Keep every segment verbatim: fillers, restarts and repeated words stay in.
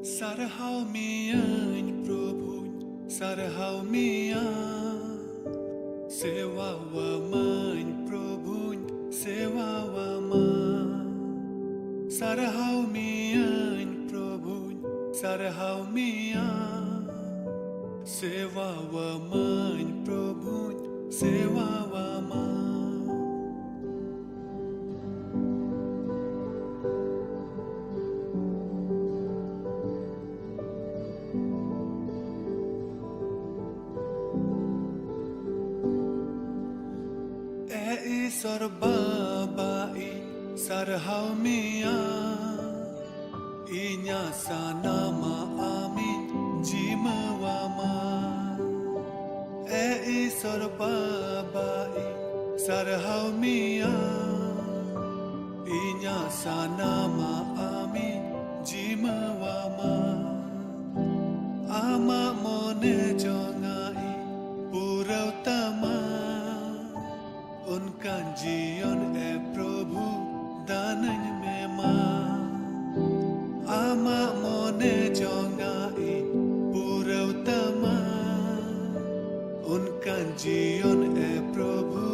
ᱥᱟᱨᱦᱟᱣ ᱢᱤᱭᱟᱹᱧ ᱯᱨᱚᱵᱷᱩᱧ, ᱥᱟᱨᱦᱟᱣ ᱢᱤᱭᱟ᱾ ᱥᱮᱣᱟᱣᱟᱢᱟᱹᱧ ᱯᱨᱚᱵᱷᱩᱧ, ᱥᱮᱣᱟᱣᱟᱢᱟ᱾ ᱥᱟᱨᱦᱟᱣ ᱢᱤᱭᱟᱹᱧ ᱯᱨᱚᱵᱷᱩᱧ, ᱥᱟᱨᱦᱟᱣ ᱢᱤᱭᱟ᱾ ᱥᱮᱣᱟᱣᱟᱢᱟᱹᱧ ᱯᱨᱚᱵᱷᱩᱧ, ᱥᱮᱣᱟᱣᱟᱢᱟ᱾ ᱮ ᱤᱥᱚᱨ ᱵᱟᱵᱟ, ᱤᱧ ᱥᱟᱨᱦᱟᱣ ᱢᱮᱭᱟ᱾ ᱤᱧᱟᱹᱜ ᱥᱟᱱᱟᱢᱟᱜ ᱟᱢᱤᱧ ᱡᱤᱢᱟᱹᱣᱟᱢᱟ᱾ ᱮ ᱤᱥᱚᱨ ᱵᱟᱵᱟ, ᱤᱧ ᱥᱟᱨᱦᱟᱣ ᱢᱮᱭᱟ᱾ ᱤᱧᱟᱹᱜ ᱥᱟᱱᱟᱢᱟᱜ ᱟᱢᱤᱧ ᱡᱤᱢᱟᱹᱣᱟᱢᱟ᱾ ᱟᱢᱟᱜ ᱢᱚᱱᱮ ᱡᱚᱝᱟᱜ ᱤᱧ ᱯᱩᱨᱟᱹᱣ ᱛᱟᱢᱟ᱾ ᱚᱱᱠᱟᱱ ᱡᱤᱭᱚᱱ ᱮ ᱯᱨᱚᱵᱷᱩ ᱫᱟᱱᱟᱹᱧ ᱢᱮ ᱢᱟ᱾ ᱟᱢᱟᱜ ᱢᱚᱱᱮ ᱡᱚᱝᱟᱜ ᱤᱧ ᱯᱩᱨᱟᱹᱣ ᱛᱟᱢᱟ᱾ ᱚᱱᱠᱟᱱ ᱡᱤᱭᱚᱱ ᱮ ᱯᱨᱚᱵᱷᱩ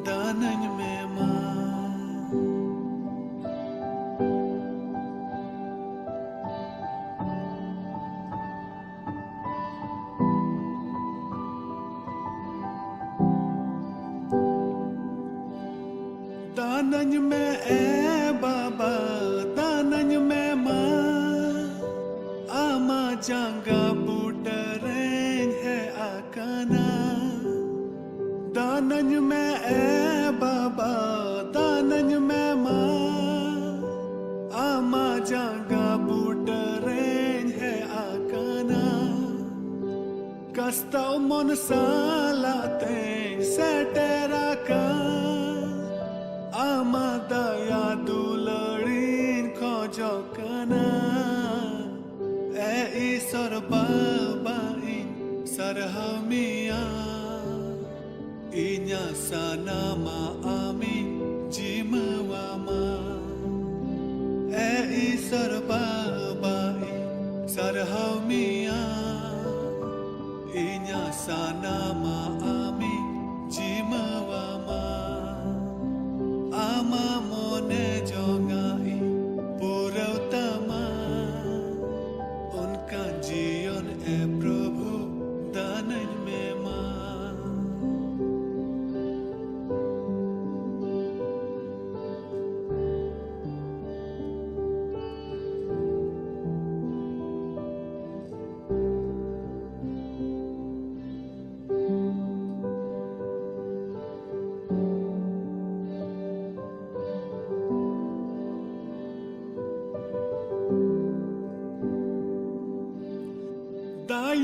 ᱫᱟᱱᱟᱹᱧ ᱢᱮ ᱢᱟ᱾ ᱫᱟᱱᱟᱹᱧ ᱢᱮ ᱮ ᱵᱟᱵᱟ, ᱫᱟᱱᱟᱹᱧ ᱢᱮ ᱢᱟ᱾ ᱟᱢᱟᱜ ᱡᱟᱸᱜᱟ ᱵᱩᱴᱟᱹ ᱨᱮᱧ ᱦᱮᱡ ᱟᱠᱟᱱᱟ᱾ ᱫᱟᱱᱟᱹᱧ ᱢᱮ ᱮ ᱵᱟᱵᱟ, ᱫᱟᱱᱟᱹᱧ ᱢᱮ ᱢᱟ᱾ ᱟᱢᱟᱜ ᱡᱟᱸᱜᱟ ᱵᱩᱴᱟᱹ ᱨᱮᱧ ᱦᱮᱡ ᱟᱠᱟᱱᱟ᱾ ᱠᱟᱥᱛᱟᱣ ᱢᱚᱱ ᱥᱟᱞᱟᱜ ᱛᱮᱧ ᱥᱮᱴᱮᱨ ᱟᱠᱟᱱ᱾ ᱟᱢᱟᱜ ᱫᱟᱭᱟ ᱫᱩᱞᱟᱹᱲᱤᱧ ᱠᱷᱚᱡᱚᱜ ᱠᱟᱱᱟ᱾ ᱮ ᱤᱥᱚᱨ ᱵᱟᱵᱟ, ᱤᱧ ᱥᱟᱨᱦᱟᱣ ᱢᱮᱭᱟ᱾ ᱤᱧᱟᱹᱜ ᱥᱟᱱᱟᱢᱟᱜ ᱟᱢᱤᱧ ᱡᱤᱢᱟᱹᱣᱟᱢᱟ᱾ ᱮ ᱤᱥᱚᱨ ᱵᱟᱵᱟ, ᱤᱧ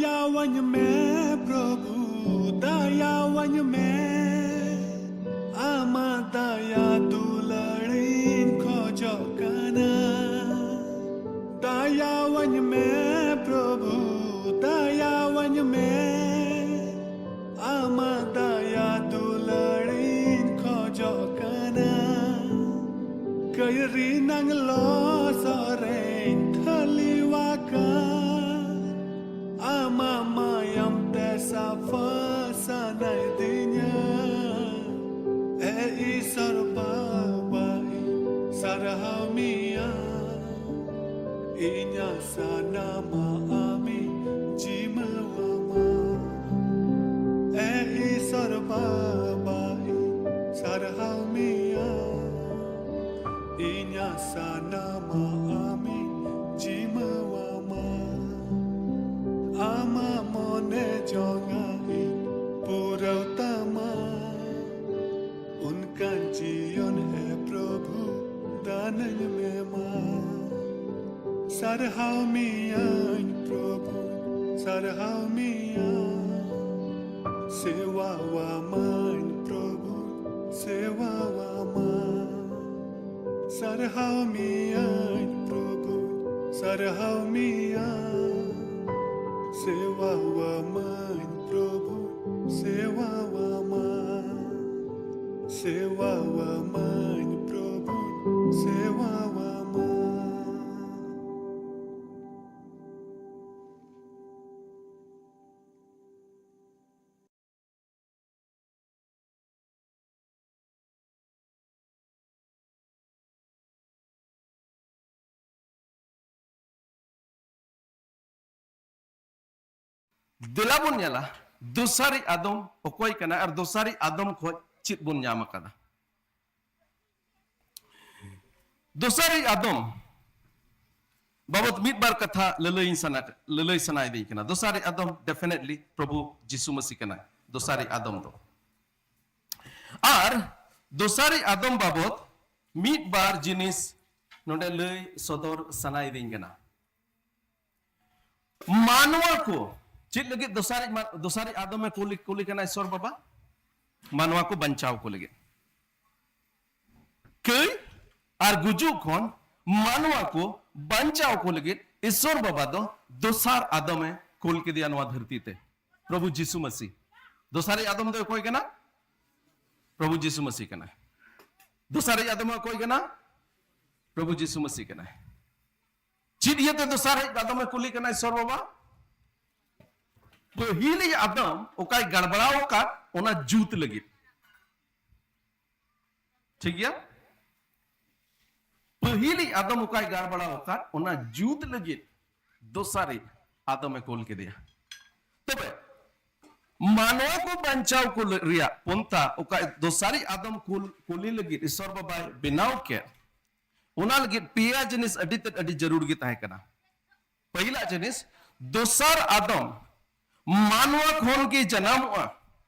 ᱫᱟᱭᱟᱣᱟᱹᱧ ᱢᱮ ᱯᱨᱚᱵᱷᱩ, ᱫᱟᱭᱟᱣᱟᱹᱧ ᱢᱮ, ᱟᱢᱟᱜ ᱫᱟᱭᱟ ᱫᱩᱞᱟᱹᱲᱤᱧ ᱠᱷᱚᱡᱚᱜ ᱠᱟᱱᱟ᱾ ᱫᱟᱭᱟᱣᱟᱹᱧ ᱢᱮ ᱯᱨᱚᱵᱷᱩ, ᱫᱟᱭᱟᱣᱟᱹᱧ ᱢᱮ, ᱟᱢᱟᱜ ᱫᱟᱭᱟ ᱫᱩᱞᱟᱹᱲᱤᱧ ᱠᱷᱚᱡᱚᱜ ᱠᱟᱱᱟ᱾ ᱠᱟᱹᱭᱨᱤ ᱱᱟᱝ ᱞᱚᱥᱚᱫ ᱨᱮᱧ ᱛᱷᱟᱹᱞᱤᱣᱟᱠᱟᱱ, ᱟᱢᱟᱜ ᱢᱟᱭᱟᱢ ᱛᱮ ᱥᱟᱯᱷᱟ ᱥᱟᱱᱟᱭᱫᱤᱧᱟ᱾ ᱮ ᱤᱥᱚᱨ ᱵᱟᱵᱟ, ᱤᱧ ᱥᱟᱨᱦᱟᱣ ᱢᱮᱭᱟ᱾ ᱤᱧᱟᱹᱜ ᱥᱟᱱᱟᱢᱟᱜ ᱟᱢᱤᱧ ᱡᱤᱢᱟᱹᱣᱟᱢᱟ᱾ ᱮ ᱤᱥᱚᱨ ᱵᱟᱵᱟ, ᱤᱧ ᱥᱟᱨᱦᱟᱣ ᱢᱮᱭᱟ᱾ ᱤᱧᱟᱹᱜ ᱥᱟᱱᱟᱢᱟᱜ ᱟᱢᱤᱧ ᱡᱤᱢᱟᱹᱣᱟᱢᱟ᱾ ᱟᱢᱟᱜ ᱢᱚᱱᱮ ᱡᱚᱝᱟᱜ ᱤᱧ ᱯᱩᱨᱟᱹᱣ ᱛᱟᱢᱟ᱾ ᱚᱱᱠᱟᱱ ᱡᱤᱭᱚᱱ ᱮ ᱯᱨᱚᱵᱷᱩ ᱫᱟᱱᱟᱹᱧ ᱢᱮ ᱢᱟ᱾ ᱥᱟᱨᱦᱟᱣ ᱢᱮᱭᱟᱹᱧ ᱯᱨᱚᱵᱷᱩ, ᱥᱟᱨᱦᱟᱣ ᱢᱮᱭᱟ᱾ ᱥᱮᱣᱟᱣᱟᱢᱟᱹᱧ ᱯᱨᱚᱵᱷᱩ, ᱥᱮᱣᱟᱣᱟᱢᱟ᱾ ᱥᱟᱨᱦᱟᱣ ᱢᱮᱭᱟᱹᱧ ᱯᱨᱚᱵᱷᱩ, ᱥᱟᱨᱦᱟᱣ ᱢᱮᱭᱟ᱾ ᱥᱮᱣᱟᱣᱟᱢᱟᱹᱧ ᱯᱨᱚᱵᱷᱩ, ᱥᱮᱣᱟᱣᱟᱢᱟ᱾ ᱥᱮᱣᱟᱣᱟᱢᱟᱹᱧ ᱯᱨᱚᱵᱷᱩ, ᱥᱮᱣᱟᱣᱟᱢᱟ᱾ ᱫᱮᱞᱟ ᱵᱚᱱ ᱧᱮᱞᱟ, ᱫᱚᱥᱟᱨᱤᱡ ᱟᱫᱚᱢ ᱚᱠᱚᱭ ᱠᱟᱱᱟ ᱟᱨ ᱫᱚᱥᱟᱨᱤᱡ ᱟᱫᱚᱢ ᱠᱷᱚᱱ ᱪᱮᱫ ᱵᱚᱱ ᱧᱟᱢ ᱟᱠᱟᱫᱟ᱾ ᱫᱚᱥᱟᱨᱤᱡ ᱟᱫᱚᱢ ᱵᱟᱵᱚᱛ ᱢᱤᱫ ᱵᱟᱨ ᱠᱟᱛᱷᱟ ᱞᱟᱹᱞᱟᱹᱭᱤᱧ ᱥᱟᱱᱟ, ᱞᱟᱹᱞᱟᱹᱭ ᱥᱟᱱᱟᱭᱮᱫᱤᱧ ᱠᱟᱱᱟ᱾ ᱫᱚᱥᱟᱨᱤᱡ ᱟᱫᱚᱢ definitely ᱯᱨᱚᱵᱷᱩ ᱡᱤᱥᱩ ᱢᱟᱹᱥᱤ ᱠᱟᱱᱟᱭ, ᱫᱚᱥᱟᱨᱤᱡ ᱟᱫᱚᱢ ᱫᱚ᱾ ᱟᱨ ᱫᱚᱥᱟᱨᱤᱡ ᱟᱫᱚᱢ ᱵᱟᱵᱚᱛ ᱢᱤᱫ ᱵᱟᱨ ᱡᱤᱱᱤᱥ ᱱᱚᱰᱮ ᱞᱟᱹᱭ ᱥᱚᱫᱚᱨ ᱥᱟᱱᱟᱭᱮᱫᱤᱧ ᱠᱟᱱᱟ᱾ ᱢᱟᱱᱣᱟ ᱠᱚ ᱪᱮᱫ ᱞᱟᱹᱜᱤᱫ ᱫᱚᱥᱟᱨᱤᱡ ᱢᱟ-, ᱫᱚᱥᱟᱨᱤᱡ ᱟᱫᱚᱢᱮ ᱠᱩᱞᱤ, ᱠᱩᱞᱤ ᱠᱟᱱᱟ ᱤᱥᱚᱨ ᱵᱟᱵᱟ? ᱢᱟᱱᱣᱟ ᱠᱚ ᱵᱟᱧᱪᱟᱣ ᱠᱚ ᱞᱟᱹᱜᱤᱫ᱾ ᱠᱟᱹᱭ ᱟᱨ ᱜᱩᱡᱩᱜ ᱠᱷᱚᱱ ᱢᱟᱱᱣᱟ ᱠᱚ ᱵᱟᱧᱪᱟᱣ ᱠᱚ ᱞᱟᱹᱜᱤᱫ ᱤᱥᱚᱨ ᱵᱟᱵᱟ ᱫᱚ ᱫᱚᱥᱟᱨ ᱟᱫᱚᱢᱮ ᱠᱩᱞ ᱠᱮᱫᱮᱭᱟ ᱱᱚᱣᱟ ᱫᱷᱟᱹᱨᱛᱤ ᱛᱮ, ᱯᱨᱚᱵᱷᱩ ᱡᱤᱥᱩ ᱢᱟᱹᱥᱤ᱾ ᱫᱚᱥᱟᱨᱤᱡ ᱟᱫᱚᱢ ᱫᱚ ᱚᱠᱚᱭ ᱠᱟᱱᱟ? ᱯᱨᱚᱵᱷᱩ ᱡᱤᱥᱩ ᱢᱟᱹᱥᱤ ᱠᱟᱱᱟᱭ᱾ ᱫᱚᱥᱟᱨᱤᱡ ᱟᱫᱚᱢ ᱚᱠᱚᱭ ᱠᱟᱱᱟ? ᱯᱨᱚᱵᱷᱩ ᱡᱤᱥᱩ ᱢᱟᱹᱥᱤ ᱠᱟᱱᱟᱭ᱾ ᱪᱮᱫ ᱤᱭᱟᱹᱛᱮ ᱫᱚᱥᱟᱨᱤᱡ ᱟᱫᱚᱢᱮ ᱠᱩᱞᱤ ᱠᱟᱱᱟ ᱤᱥᱚᱨ ᱵᱟᱵᱟ? ᱯᱟᱹᱦᱤᱞᱤᱡ ᱟᱫᱚᱢ ᱚᱠᱟᱭ ᱜᱟᱲᱵᱟᱲᱟᱣ ᱟᱠᱟᱫ, ᱚᱱᱟ ᱡᱩᱛ ᱞᱟᱹᱜᱤᱫ᱾ ᱴᱷᱤᱠ ᱜᱮᱭᱟ? ᱯᱟᱹᱦᱤᱞᱤᱡ ᱟᱫᱚᱢ ᱚᱠᱟᱭ ᱜᱟᱲᱵᱟᱲᱟᱣ ᱟᱠᱟᱫ, ᱚᱱᱟ ᱡᱩᱛ ᱞᱟᱹᱜᱤᱫ ᱫᱚᱥᱟᱨᱤᱡ ᱟᱫᱚᱢᱮ ᱠᱩᱞ ᱠᱮᱫᱮᱭᱟ᱾ ᱛᱚᱵᱮ ᱢᱟᱱᱣᱟ ᱠᱚ ᱵᱟᱧᱪᱟᱣ ᱠᱚ ᱞᱟᱹ-, ᱨᱮᱭᱟᱜ ᱯᱚᱱᱛᱷᱟ ᱚᱠᱟ ᱫᱚᱥᱟᱨᱤᱡ ᱟᱫᱚᱢ ᱠᱩᱞ, ᱠᱩᱞᱤ ᱞᱟᱹᱜᱤᱫ ᱤᱥᱚᱨ ᱵᱟᱵᱟᱭ ᱵᱮᱱᱟᱣ ᱠᱮᱫ, ᱚᱱᱟ ᱞᱟᱹᱜᱤᱫ ᱯᱮᱭᱟ ᱡᱤᱱᱤᱥ ᱟᱹᱰᱤ ᱛᱮᱫ ᱟᱹᱰᱤ ᱡᱟᱹᱨᱩᱲ ᱜᱮ ᱛᱟᱦᱮᱸ ᱠᱟᱱᱟ᱾ ᱯᱟᱹᱦᱤᱞᱟᱜ ᱡᱤᱱᱤᱥ, ᱫᱚᱥᱟᱨ ᱟᱫᱚᱢ ᱢᱟᱱᱣᱟ ᱠᱷᱚᱱ ᱜᱮ ᱡᱟᱱᱟᱢᱚᱜᱼᱟ,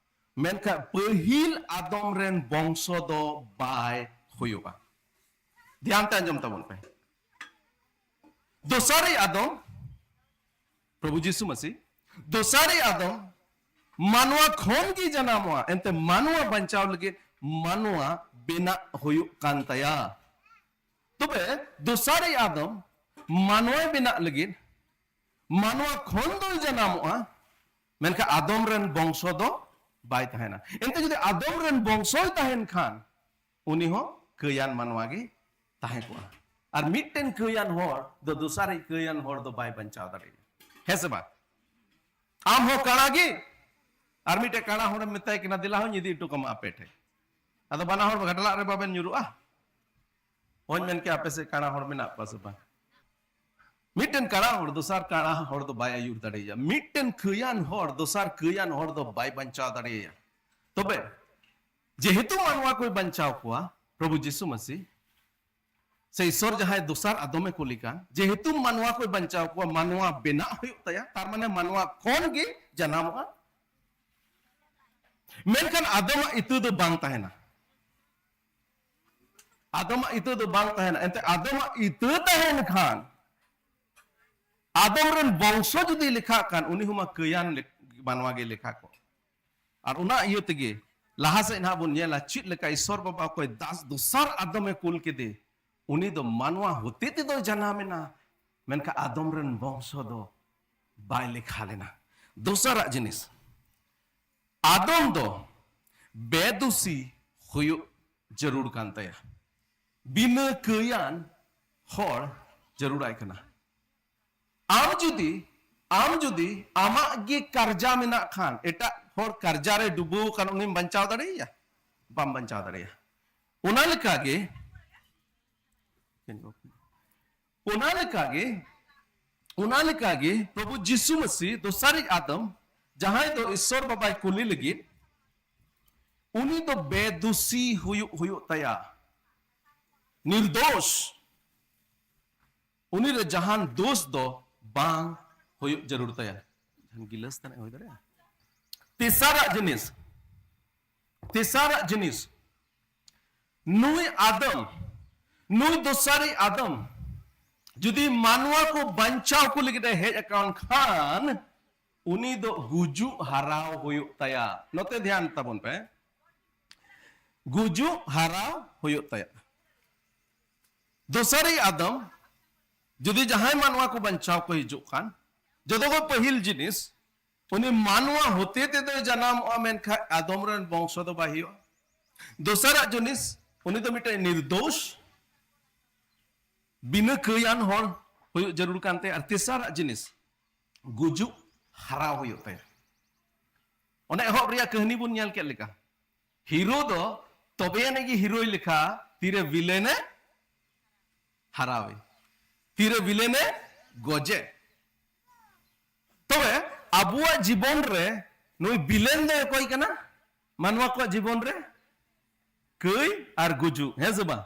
ᱢᱮᱱᱠᱷᱟᱱ ᱯᱟᱹᱦᱤᱞ ᱟᱫᱚᱢ ᱨᱮᱱ ᱵᱚᱝᱥᱚ ᱫᱚ ᱵᱟᱭ ᱦᱩᱭᱩᱜᱼᱟ᱾ ᱫᱷᱮᱭᱟᱱ ᱛᱮ ᱟᱸᱡᱚᱢ ᱛᱟᱵᱚᱱ ᱯᱮ᱾ ᱫᱚᱥᱟᱨᱤᱡ ᱟᱫᱚᱢ, ᱯᱨᱚᱵᱷᱩ ᱡᱤᱥᱩ ᱢᱟᱹᱥᱤ, ᱫᱚᱥᱟᱨᱤᱡ ᱟᱫᱚᱢ ᱢᱟᱱᱣᱟ ᱠᱷᱚᱱ ᱜᱮ ᱡᱟᱱᱟᱢᱚᱜᱼᱟ, ᱮᱱᱛᱮ ᱢᱟᱱᱣᱟ ᱵᱟᱧᱪᱟᱣ ᱞᱟᱹᱜᱤᱫ ᱢᱟᱱᱣᱟ ᱵᱮᱱᱟᱜ ᱦᱩᱭᱩᱜ ᱠᱟᱱ ᱛᱟᱭᱟ᱾ ᱛᱚᱵᱮ ᱫᱚᱥᱟᱨᱤᱡ ᱟᱫᱚᱢ ᱢᱟᱱᱣᱟᱭ ᱵᱮᱱᱟᱜ ᱞᱟᱹᱜᱤᱫ ᱢᱟᱱᱣᱟ ᱠᱷᱚᱱ ᱫᱚᱭ ᱡᱟᱱᱟᱢᱚᱜᱼᱟ, ᱢᱮᱱᱠᱷᱟᱱ ᱟᱫᱚᱢ ᱨᱮᱱ ᱵᱚᱝᱥᱚ ᱫᱚ ᱵᱟᱭ ᱛᱟᱦᱮᱱᱟ᱾ ᱮᱱᱛᱮ ᱡᱩᱫᱤ ᱟᱫᱚᱢ ᱨᱮᱱ ᱵᱚᱝᱥᱚᱭ ᱛᱟᱦᱮᱱ ᱠᱷᱟᱱ, ᱩᱱᱤ ᱦᱚᱸ ᱠᱟᱹᱭᱟᱱ ᱢᱟᱱᱣᱟ ᱜᱮ ᱛᱟᱦᱮᱸ ᱠᱚᱜᱼᱟ᱾ ᱟᱨ ᱢᱤᱫᱴᱮᱱ ᱠᱟᱹᱭᱟᱱ ᱦᱚᱲ ᱫᱚ ᱫᱚᱥᱟᱨᱤᱡ ᱠᱟᱹᱭᱟᱱ ᱦᱚᱲ ᱫᱚ ᱵᱟᱭ ᱵᱟᱧᱪᱟᱣ ᱫᱟᱲᱮᱭᱟᱜᱼᱟ᱾ ᱦᱮᱸ ᱥᱮ ᱵᱟᱝ? ᱟᱢ ᱦᱚᱸ ᱠᱟᱬᱟ ᱜᱮ, ᱟᱨ ᱢᱤᱫᱴᱮᱱ ᱠᱟᱬᱟ ᱦᱚᱲᱮᱢ ᱢᱮᱛᱟᱭ ᱠᱟᱱᱟ, "ᱫᱮᱞᱟ ᱦᱚᱧ ᱤᱫᱤ ᱦᱚᱴᱚ ᱠᱟᱢᱟ ᱟᱯᱮ ᱴᱷᱮᱱ", ᱟᱫᱚ ᱵᱟᱱᱟ ᱦᱚᱲ ᱜᱷᱟᱴᱞᱟᱜ ᱨᱮ ᱵᱟᱵᱮᱱ ᱧᱩᱨᱩᱜᱼᱟ? ᱦᱚᱧ ᱢᱮᱱ ᱠᱮᱭᱟ, ᱟᱯᱮ ᱥᱮᱫ ᱠᱟᱬᱟ ᱦᱚᱲ ᱢᱮᱱᱟᱜ ᱠᱚᱣᱟ ᱥᱮ ᱵᱟᱝ? ᱢᱤᱫᱴᱮᱱ ᱠᱟᱬᱟ ᱦᱚᱲ ᱫᱚᱥᱟᱨ ᱠᱟᱬᱟ ᱦᱚᱲ ᱫᱚ ᱵᱟᱭ ᱟᱹᱭᱩᱨ ᱫᱟᱲᱮᱭᱟᱭᱟ᱾ ᱢᱤᱫᱴᱮᱱ ᱠᱟᱹᱭᱟᱱ ᱦᱚᱲ ᱫᱚᱥᱟᱨ ᱠᱟᱹᱭᱟᱱ ᱦᱚᱲ ᱫᱚ ᱵᱟᱭ ᱵᱟᱧᱪᱟᱣ ᱫᱟᱲᱮᱭᱟᱭᱟ᱾ ᱛᱚᱵᱮ ᱡᱮᱦᱮᱛᱩ ᱢᱟᱱᱣᱟ ᱠᱚᱭ ᱵᱟᱧᱪᱟᱣ ᱠᱚᱣᱟ, ᱯᱨᱚᱵᱷᱩ ᱡᱤᱥᱩ ᱢᱟᱹᱥᱤ, ᱥᱮ ᱤᱥᱚᱨ ᱡᱟᱦᱟᱸᱭ ᱫᱚᱥᱟᱨ ᱟᱫᱚᱢᱮ ᱠᱩᱞᱤ ᱠᱟᱱ, ᱡᱮᱦᱮᱛᱩ ᱢᱟᱱᱣᱟ ᱠᱚᱭ ᱵᱟᱧᱪᱟᱣ ᱠᱚᱣᱟ, ᱢᱟᱱᱣᱟ ᱵᱮᱱᱟᱜ ᱦᱩᱭᱩᱜ ᱛᱟᱭᱟ, ᱛᱟᱨ ᱢᱟᱱᱮ ᱢᱟᱱᱣᱟ ᱠᱷᱚᱱ ᱜᱮ ᱡᱟᱱᱟᱢᱚᱜᱼᱟ᱾ ᱢᱮᱱᱠᱷᱟᱱ ᱟᱫᱚᱢᱟᱜ ᱤᱛᱟᱹ ᱫᱚ ᱵᱟᱝ ᱛᱟᱦᱮᱱᱟ᱾ ᱟᱫᱚᱢᱟᱜ ᱤᱛᱟᱹ ᱫᱚ ᱵᱟᱝ ᱛᱟᱦᱮᱱᱟ᱾ ᱮᱱᱛᱮ ᱟᱫᱚᱢᱟᱜ ᱤᱛᱟᱹ ᱛᱟᱦᱮᱱ ᱠᱷᱟᱱ, ᱟᱫᱚᱢ ᱨᱮᱱ ᱵᱚᱝᱥᱚ ᱡᱩᱫᱤ ᱞᱮᱠᱷᱟᱜ ᱠᱷᱟᱱ, ᱩᱱᱤ ᱦᱚᱸᱢᱟ ᱠᱟᱹᱭᱟᱱ ᱞᱮᱠ-, ᱢᱟᱱᱣᱟ ᱜᱮ ᱞᱮᱠᱷᱟ ᱠᱚ᱾ ᱟᱨ ᱚᱱᱟ ᱤᱭᱟᱹ ᱛᱮᱜᱮ ᱞᱟᱦᱟ ᱥᱮᱫ ᱱᱟᱦᱟᱜ ᱵᱚᱱ ᱧᱮᱞᱟ ᱪᱮᱫ ᱞᱮᱠᱟ ᱤᱥᱥᱚᱨ ᱵᱟᱵᱟ ᱚᱠᱚᱭ ᱫᱟᱥ ᱫᱚᱥᱟᱨ ᱟᱫᱚᱢᱮ ᱠᱩᱞ ᱠᱮᱫᱮ, ᱩᱱᱤ ᱫᱚ ᱢᱟᱱᱣᱟ ᱦᱚᱛᱮ ᱛᱮᱫᱚᱭ ᱡᱟᱱᱟᱢ ᱮᱱᱟ, ᱢᱮᱱᱠᱷᱟᱱ ᱟᱫᱚᱢ ᱨᱮᱱ ᱵᱚᱝᱥᱚ ᱫᱚ ᱵᱟᱭ ᱞᱮᱠᱷᱟ ᱞᱮᱱᱟ᱾ ᱫᱚᱥᱟᱨᱟᱜ ᱡᱤᱱᱤᱥ, ᱟᱫᱚᱢ ᱫᱚ ᱵᱮᱫᱩᱥᱤ ᱦᱩᱭᱩᱜ ᱡᱟᱹᱨᱩᱲ ᱠᱟᱱ ᱛᱟᱭᱟ, ᱵᱤᱱᱟᱹ ᱠᱟᱹᱭᱟᱱ ᱦᱚᱲ ᱡᱟᱹᱨᱩᱲᱟᱭ ᱠᱟᱱᱟ᱾ ᱟᱢ ᱡᱩᱫᱤ, ᱟᱢ ᱡᱩᱫᱤ ᱟᱢᱟᱜ ᱜᱮ ᱠᱟᱨᱡᱟ ᱢᱮᱱᱟᱜ ᱠᱷᱟᱱ, ᱮᱴᱟᱜ ᱦᱚᱲ ᱠᱟᱨᱡᱟ ᱨᱮ ᱰᱩᱵᱟᱹᱣ ᱟᱠᱟᱱ, ᱩᱱᱤᱢ ᱵᱟᱧᱪᱟᱣ ᱫᱟᱲᱮᱭᱟᱭᱟ? ᱵᱟᱢ ᱵᱟᱧᱪᱟᱣ ᱫᱟᱲᱮᱭᱟᱜᱼᱟ᱾ ᱚᱱᱟ ᱞᱮᱠᱟᱜᱮ, ᱚᱱᱟ ᱞᱮᱠᱟᱜᱮ, ᱚᱱᱟ ᱞᱮᱠᱟᱜᱮ ᱯᱨᱚᱵᱷᱩ ᱡᱤᱥᱩ ᱢᱟᱹᱥᱤ ᱫᱚᱥᱟᱨᱤᱡ ᱟᱫᱚᱢ, ᱡᱟᱦᱟᱸᱭ ᱫᱚ ᱤᱥᱥᱚᱨ ᱵᱟᱵᱟᱭ ᱠᱩᱞᱤ ᱞᱟᱹᱜᱤᱫ, ᱩᱱᱤ ᱫᱚ ᱵᱮᱫᱩᱥᱤ ᱦᱩᱭᱩᱜ, ᱦᱩᱭᱩᱜ ᱛᱟᱭᱟ, ᱱᱤᱨᱫᱳᱥ᱾ ᱩᱱᱤ ᱨᱮ ᱡᱟᱦᱟᱱ ᱫᱳᱥ ᱫᱚ ᱵᱟᱝ ᱦᱩᱭᱩᱜ ᱡᱟᱹᱨᱩᱲ ᱛᱟᱭᱟ᱾ ᱡᱟᱦᱟᱱ ᱜᱤᱞᱟᱹᱥ ᱛᱟᱱᱟᱜ ᱦᱩᱭ ᱫᱟᱲᱮᱭᱟᱜᱼᱟ? ᱛᱮᱥᱟᱨᱟᱜ ᱡᱤᱱᱤᱥ, ᱛᱮᱥᱟᱨᱟᱜ ᱡᱤᱱᱤᱥ, ᱱᱩᱭ ᱟᱫᱚᱢ, ᱱᱩᱭ ᱫᱚᱥᱟᱨᱤ ᱟᱫᱚᱢ ᱡᱩᱫᱤ ᱢᱟᱱᱣᱟ ᱠᱚ ᱵᱟᱧᱪᱟᱣ ᱠᱚ ᱞᱟᱹᱜᱤᱫ ᱮ ᱦᱮᱡ ᱟᱠᱟᱱ ᱠᱷᱟᱱ, ᱩᱱᱤ ᱫᱚ ᱜᱩᱡᱩᱜ ᱦᱟᱨᱟᱣ ᱦᱩᱭᱩᱜ ᱛᱟᱭᱟ᱾ ᱱᱚᱛᱮ ᱫᱷᱮᱭᱟᱱ ᱛᱟᱵᱚᱱ ᱯᱮ, ᱜᱩᱡᱩᱜ ᱦᱟᱨᱟᱣ ᱦᱩᱭᱩᱜ ᱛᱟᱭᱟ᱾ ᱫᱚᱥᱟᱨᱤ ᱟᱫᱚᱢ ᱡᱩᱫᱤ ᱡᱟᱦᱟᱸᱭ ᱢᱟᱱᱣᱟ ᱠᱚ ᱵᱟᱧᱪᱟᱣ ᱠᱚ ᱦᱤᱡᱩᱜ ᱠᱷᱟᱱ, ᱡᱚᱛᱚ ᱠᱷᱚᱱ ᱯᱟᱹᱦᱤᱞ ᱡᱤᱱᱤᱥ, ᱩᱱᱤ ᱢᱟᱱᱣᱟ ᱦᱚᱛᱮ ᱛᱮᱫᱚᱭ ᱡᱟᱱᱟᱢᱚᱜᱼᱟ, ᱢᱮᱱᱠᱷᱟᱱ ᱟᱫᱚᱢ ᱨᱮᱱ ᱵᱚᱝᱥᱚ ᱫᱚ ᱵᱟᱭ ᱦᱩᱭᱩᱜᱼᱟ᱾ ᱫᱚᱥᱟᱨᱟᱜ ᱡᱤᱱᱤᱥ, ᱩᱱᱤ ᱫᱚ ᱢᱤᱫᱴᱮᱱ ᱱᱤᱨᱫᱳᱥ, ᱵᱤᱱᱟᱹ ᱠᱟᱹᱭᱟᱱ ᱦᱚᱲ ᱦᱩᱭᱩᱜ ᱡᱟᱹᱨᱩᱲ ᱠᱟᱱ ᱛᱟᱭᱟ᱾ ᱟᱨ ᱛᱮᱥᱟᱨᱟᱜ ᱡᱤᱱᱤᱥ, ᱜᱩᱡᱩᱜ ᱦᱟᱨᱟᱣ ᱦᱩᱭᱩᱜ ᱛᱟᱭᱟ᱾ ᱚᱱᱮ ᱮᱦᱚᱵ ᱨᱮᱭᱟᱜ ᱠᱟᱹᱦᱱᱤ ᱵᱚᱱ ᱧᱮᱞ ᱠᱮᱫ ᱞᱮᱠᱟ, ᱦᱤᱨᱳ ᱫᱚ ᱛᱚᱵᱮ ᱟᱹᱱᱤᱡ ᱜᱮ ᱦᱤᱨᱳᱭ ᱞᱮᱠᱷᱟ, ᱛᱤᱨᱮ ᱵᱤᱞᱮᱱᱮ ᱦᱟᱨᱟᱣᱮ, ᱛᱤᱨᱮ ᱵᱤᱞᱮᱱᱮ ᱜᱚᱡᱮ᱾ ᱛᱚᱵᱮ ᱟᱵᱚᱣᱟᱜ ᱡᱤᱵᱚᱱ ᱨᱮ ᱱᱩᱭ ᱵᱤᱞᱮᱱ ᱫᱚᱭ ᱚᱠᱚᱭ ᱠᱟᱱᱟ? ᱢᱟᱱᱣᱟ ᱠᱚᱣᱟᱜ ᱡᱤᱵᱚᱱ ᱨᱮ ᱠᱟᱹᱭ ᱟᱨ ᱜᱩᱡᱩᱜ, ᱦᱮᱸ ᱥᱮ ᱵᱟᱝ?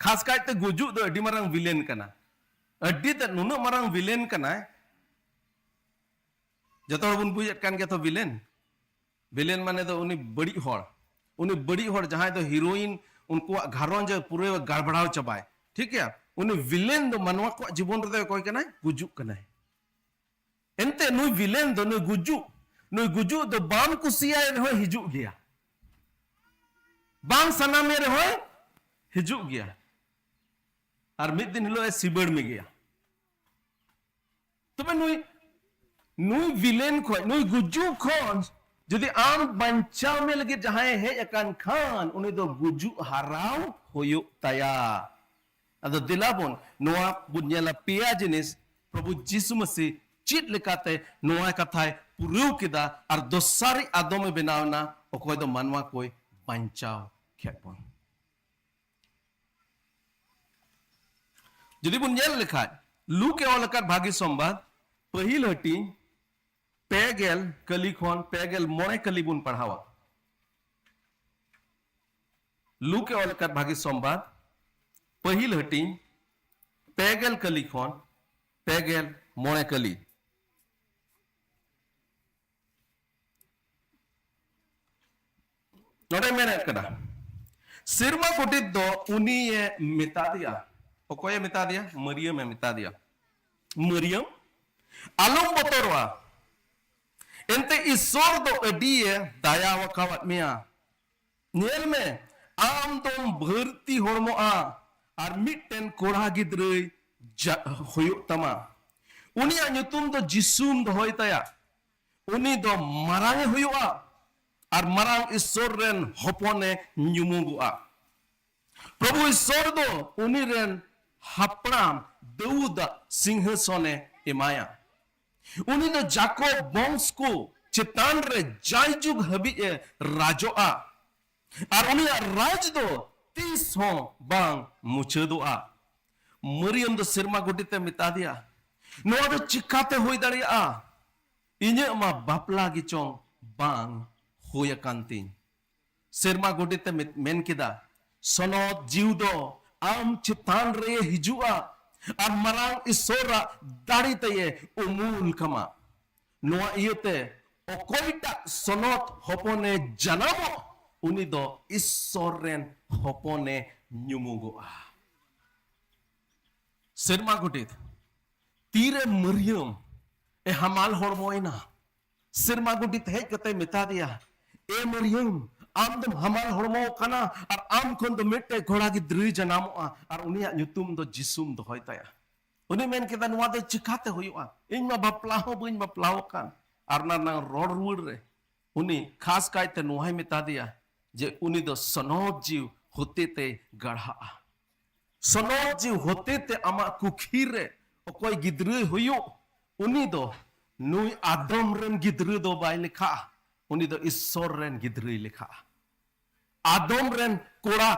ᱠᱷᱟᱥ ᱠᱟᱭᱛᱮ ᱜᱩᱡᱩᱜ ᱫᱚ ᱟᱹᱰᱤ ᱢᱟᱨᱟᱝ ᱵᱤᱞᱮᱱ ᱠᱟᱱᱟ᱾ ᱟᱹᱰᱤ ᱛᱮᱫ ᱱᱩᱱᱟᱹᱜ ᱢᱟᱨᱟᱝ ᱵᱤᱞᱮᱱ ᱠᱟᱱᱟᱭ, ᱡᱚᱛᱚ ᱦᱚᱲ ᱵᱚᱱ ᱵᱩᱡᱮᱫ ᱠᱟᱱ ᱜᱮᱭᱟ ᱛᱚ ᱵᱤᱞᱮᱱ᱾ ᱵᱤᱞᱮᱱ ᱢᱟᱱᱮ ᱫᱚ ᱩᱱᱤ ᱵᱟᱹᱲᱤᱡ ᱦᱚᱲ, ᱩᱱᱤ ᱵᱟᱹᱲᱤᱡ ᱦᱚᱲ ᱡᱟᱦᱟᱸᱭ ᱫᱚ ᱦᱤᱨᱳᱭᱤᱱ ᱩᱱᱠᱩᱣᱟᱜ ᱜᱷᱟᱨᱚᱸᱡᱽ ᱮ ᱯᱩᱨᱟᱹ ᱜᱟᱲᱵᱟᱲᱟᱣ ᱪᱟᱵᱟᱭ, ᱴᱷᱤᱠ ᱜᱮᱭᱟ? ᱩᱱᱤ ᱵᱤᱞᱮᱱ ᱫᱚ ᱢᱟᱱᱣᱟ ᱠᱚᱣᱟᱜ ᱡᱤᱵᱚᱱ ᱨᱮᱫᱚ ᱚᱠᱚᱭ ᱠᱟᱱᱟᱭ? ᱜᱩᱡᱩᱜ ᱠᱟᱱᱟᱭ᱾ ᱮᱱᱛᱮ ᱱᱩᱭ ᱵᱷᱤᱞᱮᱱ ᱫᱚ, ᱱᱩᱭ ᱜᱩᱡᱩᱜ, ᱱᱩᱭ ᱜᱩᱡᱩᱜ ᱫᱚ ᱵᱟᱢ ᱠᱩᱥᱤᱭᱟᱭ ᱨᱮᱦᱚᱸ ᱦᱤᱡᱩᱜ ᱜᱮᱭᱟ, ᱵᱟᱝ ᱥᱟᱱᱟᱢᱮ ᱨᱮᱦᱚᱸ ᱦᱤᱡᱩᱜ ᱜᱮᱭᱟ᱾ ᱟᱨ ᱢᱤᱫ ᱫᱤᱱ ᱦᱤᱞᱳᱜ ᱮ ᱥᱤᱵᱟᱹᱲ ᱢᱮ ᱜᱮᱭᱟ᱾ ᱛᱚᱵᱮ ᱱᱩᱭ, ᱱᱩᱭ ᱵᱷᱤᱞᱮᱱ ᱠᱷᱚᱱ, ᱱᱩᱭ ᱜᱩᱡᱩᱜ ᱠᱷᱚᱱ ᱡᱩᱫᱤ ᱟᱢ ᱵᱟᱧᱪᱟᱣ ᱢᱮ ᱞᱟᱹᱜᱤᱫ ᱡᱟᱦᱟᱸᱭ ᱦᱮᱡ ᱟᱠᱟᱱ ᱠᱷᱟᱱ, ᱩᱱᱤ ᱫᱚ ᱜᱩᱡᱩᱜ ᱦᱟᱨᱟᱣ ᱦᱩᱭᱩᱜ ᱛᱟᱭᱟ᱾ ᱟᱫᱚ ᱫᱮᱞᱟ ᱵᱚᱱ ᱱᱚᱣᱟ ᱵᱚᱱ ᱧᱮᱞᱟ, ᱯᱮᱭᱟ ᱡᱤᱱᱤᱥ ᱯᱨᱚᱵᱷᱩ ᱡᱤᱥᱩ ᱢᱟᱹᱥᱤ ᱪᱮᱫ ᱞᱮᱠᱟᱛᱮ ᱱᱚᱣᱟ ᱠᱟᱛᱷᱟᱭ ᱯᱩᱨᱟᱹᱣ ᱠᱮᱫᱟ ᱟᱨ ᱫᱚᱥᱟᱨᱤᱡ ᱟᱫᱚᱢᱮ ᱵᱮᱱᱟᱣ ᱮᱱᱟ, ᱚᱠᱚᱭ ᱫᱚ ᱢᱟᱱᱣᱟ ᱠᱚᱭ ᱵᱟᱧᱪᱟᱣ ᱠᱮᱫ ᱵᱚᱱ᱾ ᱡᱩᱫᱤ ᱵᱚᱱ ᱧᱮᱞ ᱞᱮᱠᱷᱟᱡ, ᱞᱩᱠ ᱮ ᱚᱞ ᱟᱠᱟᱫ ᱵᱷᱟᱹᱜᱤ ᱥᱚᱢᱵᱟᱫ, ᱯᱟᱹᱦᱤᱞ ᱦᱟᱹᱴᱤᱧ, ᱯᱮ ᱜᱮᱞ ᱠᱟᱹᱞᱤ ᱠᱷᱚᱱ ᱯᱮ ᱜᱮᱞ ᱢᱚᱬᱮ ᱠᱟᱹᱞᱤ ᱵᱚᱱ ᱯᱟᱲᱦᱟᱣᱟ᱾ ᱞᱩᱠ ᱮ ᱚᱞ ᱟᱠᱟᱫ ᱵᱷᱟᱹᱜᱤ ᱥᱚᱢᱵᱟᱫ, ᱯᱟᱹᱦᱤᱞ ᱦᱟᱹᱴᱤᱧ, ᱯᱮ ᱜᱮᱞ ᱠᱟᱹᱞᱤ ᱠᱷᱚᱱ ᱯᱮ ᱜᱮᱞ ᱢᱚᱬᱮ ᱠᱟᱹᱞᱤ᱾ ᱱᱚᱰᱮ ᱢᱮᱱᱮᱫ ᱠᱟᱱᱟ, ᱥᱮᱨᱢᱟ ᱜᱚᱰᱮᱛ ᱫᱚ ᱩᱱᱤᱭᱮ ᱢᱮᱛᱟ ᱫᱮᱭᱟ᱾ ᱚᱠᱚᱭᱮ ᱢᱮᱛᱟ ᱫᱮᱭᱟ? ᱢᱟᱹᱨᱤᱭᱟᱹᱢᱮ ᱢᱮᱛᱟ ᱫᱮᱭᱟ, "ᱢᱟᱹᱨᱤᱭᱟᱹᱢ, ᱟᱞᱚᱢ ᱵᱚᱛᱚᱨᱚᱜᱼᱟ, ᱮᱱᱛᱮ ᱤᱥᱥᱚᱨ ᱫᱚ ᱟᱹᱰᱤᱭᱮ ᱫᱟᱭᱟ ᱟᱠᱟᱣᱟᱫ ᱢᱮᱭᱟ᱾ ᱧᱮᱞ ᱢᱮ, ᱟᱢ ᱫᱚᱢ ᱵᱷᱟᱹᱨᱛᱤ ᱦᱚᱲᱢᱚᱜᱼᱟ ᱟᱨ ᱢᱤᱫᱴᱮᱱ ᱠᱚᱲᱟ ᱜᱤᱫᱽᱨᱟᱹᱭ ᱡᱟ-, ᱦᱩᱭᱩᱜ ᱛᱟᱢᱟ᱾ ᱩᱱᱤᱭᱟᱜ ᱧᱩᱛᱩᱢ ᱫᱚ ᱡᱤᱥᱩᱢ ᱫᱚᱦᱚᱭ ᱛᱟᱭᱟ᱾ ᱩᱱᱤ ᱫᱚ ᱢᱟᱨᱟᱝ ᱮ ᱦᱩᱭᱩᱜᱼᱟ ᱟᱨ ᱢᱟᱨᱟᱝ ᱤᱥᱥᱚᱨ ᱨᱮᱱ ᱦᱚᱯᱚᱱᱮ ᱧᱩᱢᱩᱜᱚᱜᱼᱟ᱾ ᱯᱨᱚᱵᱷᱩ ᱤᱥᱥᱚᱨ ᱫᱚ ᱩᱱᱤ ᱨᱮᱱ ᱦᱟᱯᱲᱟᱢ ᱫᱟᱹᱣᱩᱫᱟᱜ ᱥᱤᱝᱦᱟᱥᱚᱱᱮ ᱮᱢᱟᱭᱟ᱾ ᱩᱱᱤ ᱫᱚ ᱡᱟᱠᱚᱵ ᱵᱚᱝᱥ ᱠᱚ ᱪᱮᱛᱟᱱ ᱨᱮ ᱡᱟᱭᱡᱩᱜᱽ ᱦᱟᱹᱵᱤᱡ ᱮ ᱨᱟᱡᱚᱜᱼᱟ, ᱟᱨ ᱩᱱᱤᱭᱟᱜ ᱨᱟᱡᱽ ᱫᱚ ᱛᱤᱥ ᱦᱚᱸ ᱵᱟᱝ ᱢᱩᱪᱟᱹᱫᱚᱜᱼᱟ᱾" ᱢᱟᱹᱨᱤᱭᱟᱢ ᱫᱚ ᱥᱮᱨᱢᱟ ᱜᱚᱰᱮᱛ ᱮ ᱢᱮᱛᱟ ᱫᱮᱭᱟ, "ᱱᱚᱣᱟ ᱫᱚ ᱪᱤᱠᱟᱛᱮ ᱦᱩᱭ ᱫᱟᱲᱮᱭᱟᱜᱼᱟ? ᱤᱧᱟᱹᱜ ᱢᱟ ᱵᱟᱯᱞᱟ ᱜᱮ ᱪᱚᱝ ᱵᱟᱝ ᱦᱩᱭ ᱟᱠᱟᱱ ᱛᱤᱧ᱾" ᱥᱮᱨᱢᱟ ᱜᱚᱰᱮᱛ ᱮ ᱢᱮᱛ-, ᱢᱮᱱ ᱠᱮᱫᱟ, "ᱥᱚᱱᱚᱛ ᱡᱤᱣᱤ ᱫᱚ ᱟᱢ ᱪᱮᱛᱟᱱ ᱨᱮ ᱦᱤᱡᱩᱜᱼᱟ ᱟᱨ ᱢᱟᱨᱟᱝ ᱤᱥᱚᱨᱟᱜ ᱫᱟᱲᱮ ᱛᱮᱭᱮ ᱩᱢᱩᱞ ᱠᱟᱢᱟ᱾ ᱱᱚᱣᱟ ᱤᱭᱟᱹᱛᱮ ᱚᱠᱚᱭᱴᱟᱜ ᱥᱚᱱᱚᱛ ᱦᱚᱯᱚᱱᱮ ᱡᱟᱱᱟᱢᱚᱜ, ᱩᱱᱤ ᱫᱚ ᱤᱥᱥᱚᱨ ᱨᱮᱱ ᱦᱚᱯᱚᱱᱮ ᱧᱩᱢᱩᱜᱚᱜᱼᱟ᱾" ᱥᱮᱨᱢᱟ ᱜᱚᱰᱮᱛ, ᱛᱤᱨᱮ ᱢᱟᱹᱨᱤᱭᱟᱹᱢ ᱮ ᱦᱟᱢᱟᱞ ᱦᱚᱲᱢᱚᱭᱮᱱᱟ᱾ ᱥᱮᱨᱢᱟ ᱜᱚᱰᱤᱛ ᱦᱮᱡ ᱠᱟᱛᱮ ᱢᱮᱛᱟ ᱫᱮᱭᱟ, "ᱮ ᱢᱟᱨᱤᱭᱟᱢ, ᱟᱢ ᱫᱚᱢ ᱦᱟᱢᱟᱞ ᱦᱚᱲᱢᱚ ᱠᱟᱱᱟ, ᱟᱨ ᱟᱢ ᱠᱷᱚᱱ ᱫᱚ ᱢᱤᱫᱴᱮᱡ ᱠᱚᱲᱟ ᱜᱤᱫᱽᱨᱟᱹᱭ ᱡᱟᱱᱟᱢᱚᱜᱼᱟ, ᱟᱨ ᱩᱱᱤᱭᱟᱜ ᱧᱩᱛᱩᱢ ᱫᱚ ᱡᱤᱥᱩᱢ ᱫᱚᱦᱚᱭ ᱛᱟᱭᱟ᱾" ᱩᱱᱤ ᱢᱮᱱ ᱠᱮᱫᱟ, "ᱱᱚᱣᱟ ᱫᱚ ᱪᱤᱠᱟᱛᱮ ᱦᱩᱭᱩᱜᱼᱟ? ᱤᱧ ᱢᱟ ᱵᱟᱯᱞᱟ ᱦᱚᱸ ᱵᱟᱹᱧ ᱵᱟᱯᱞᱟ ᱟᱠᱟᱱ᱾" ᱟᱨ ᱚᱱᱟ ᱨᱮᱱᱟᱜ ᱨᱚᱲ ᱨᱩᱣᱟᱹᱲ ᱨᱮ ᱩᱱᱤ ᱠᱷᱟᱥ ᱠᱟᱭᱛᱮ ᱱᱚᱣᱟᱭ ᱢᱮᱛᱟ ᱫᱮᱭᱟ ᱡᱮ ᱩᱱᱤ ᱫᱚ ᱥᱚᱱᱚᱛ ᱡᱤᱣ ᱦᱚᱛᱮᱛᱮ ᱜᱟᱲᱦᱟᱜᱼᱟ᱾ ᱥᱚᱱᱚᱛ ᱡᱤᱣ ᱦᱚᱛᱮᱛᱮ ᱟᱢᱟᱜ ᱠᱩᱠᱷᱤ ᱨᱮ ᱚᱠᱚᱭ ᱜᱤᱫᱽᱨᱟᱹᱭ ᱦᱩᱭᱩᱜ, ᱩᱱᱤ ᱫᱚ ᱱᱩᱭ ᱟᱫᱚᱢ ᱨᱮᱱ ᱜᱤᱫᱽᱨᱟᱹ ᱫᱚ ᱵᱟᱭ ᱞᱮᱠᱷᱟᱜᱼᱟ, ᱩᱱᱤ ᱫᱚ ᱤᱥᱥᱚᱨ ᱨᱮᱱ ᱜᱤᱫᱽᱨᱟᱹᱭ ᱞᱮᱠᱷᱟᱜᱼᱟ᱾ ᱟᱫᱚᱢ ᱨᱮᱱ ᱠᱚᱲᱟ,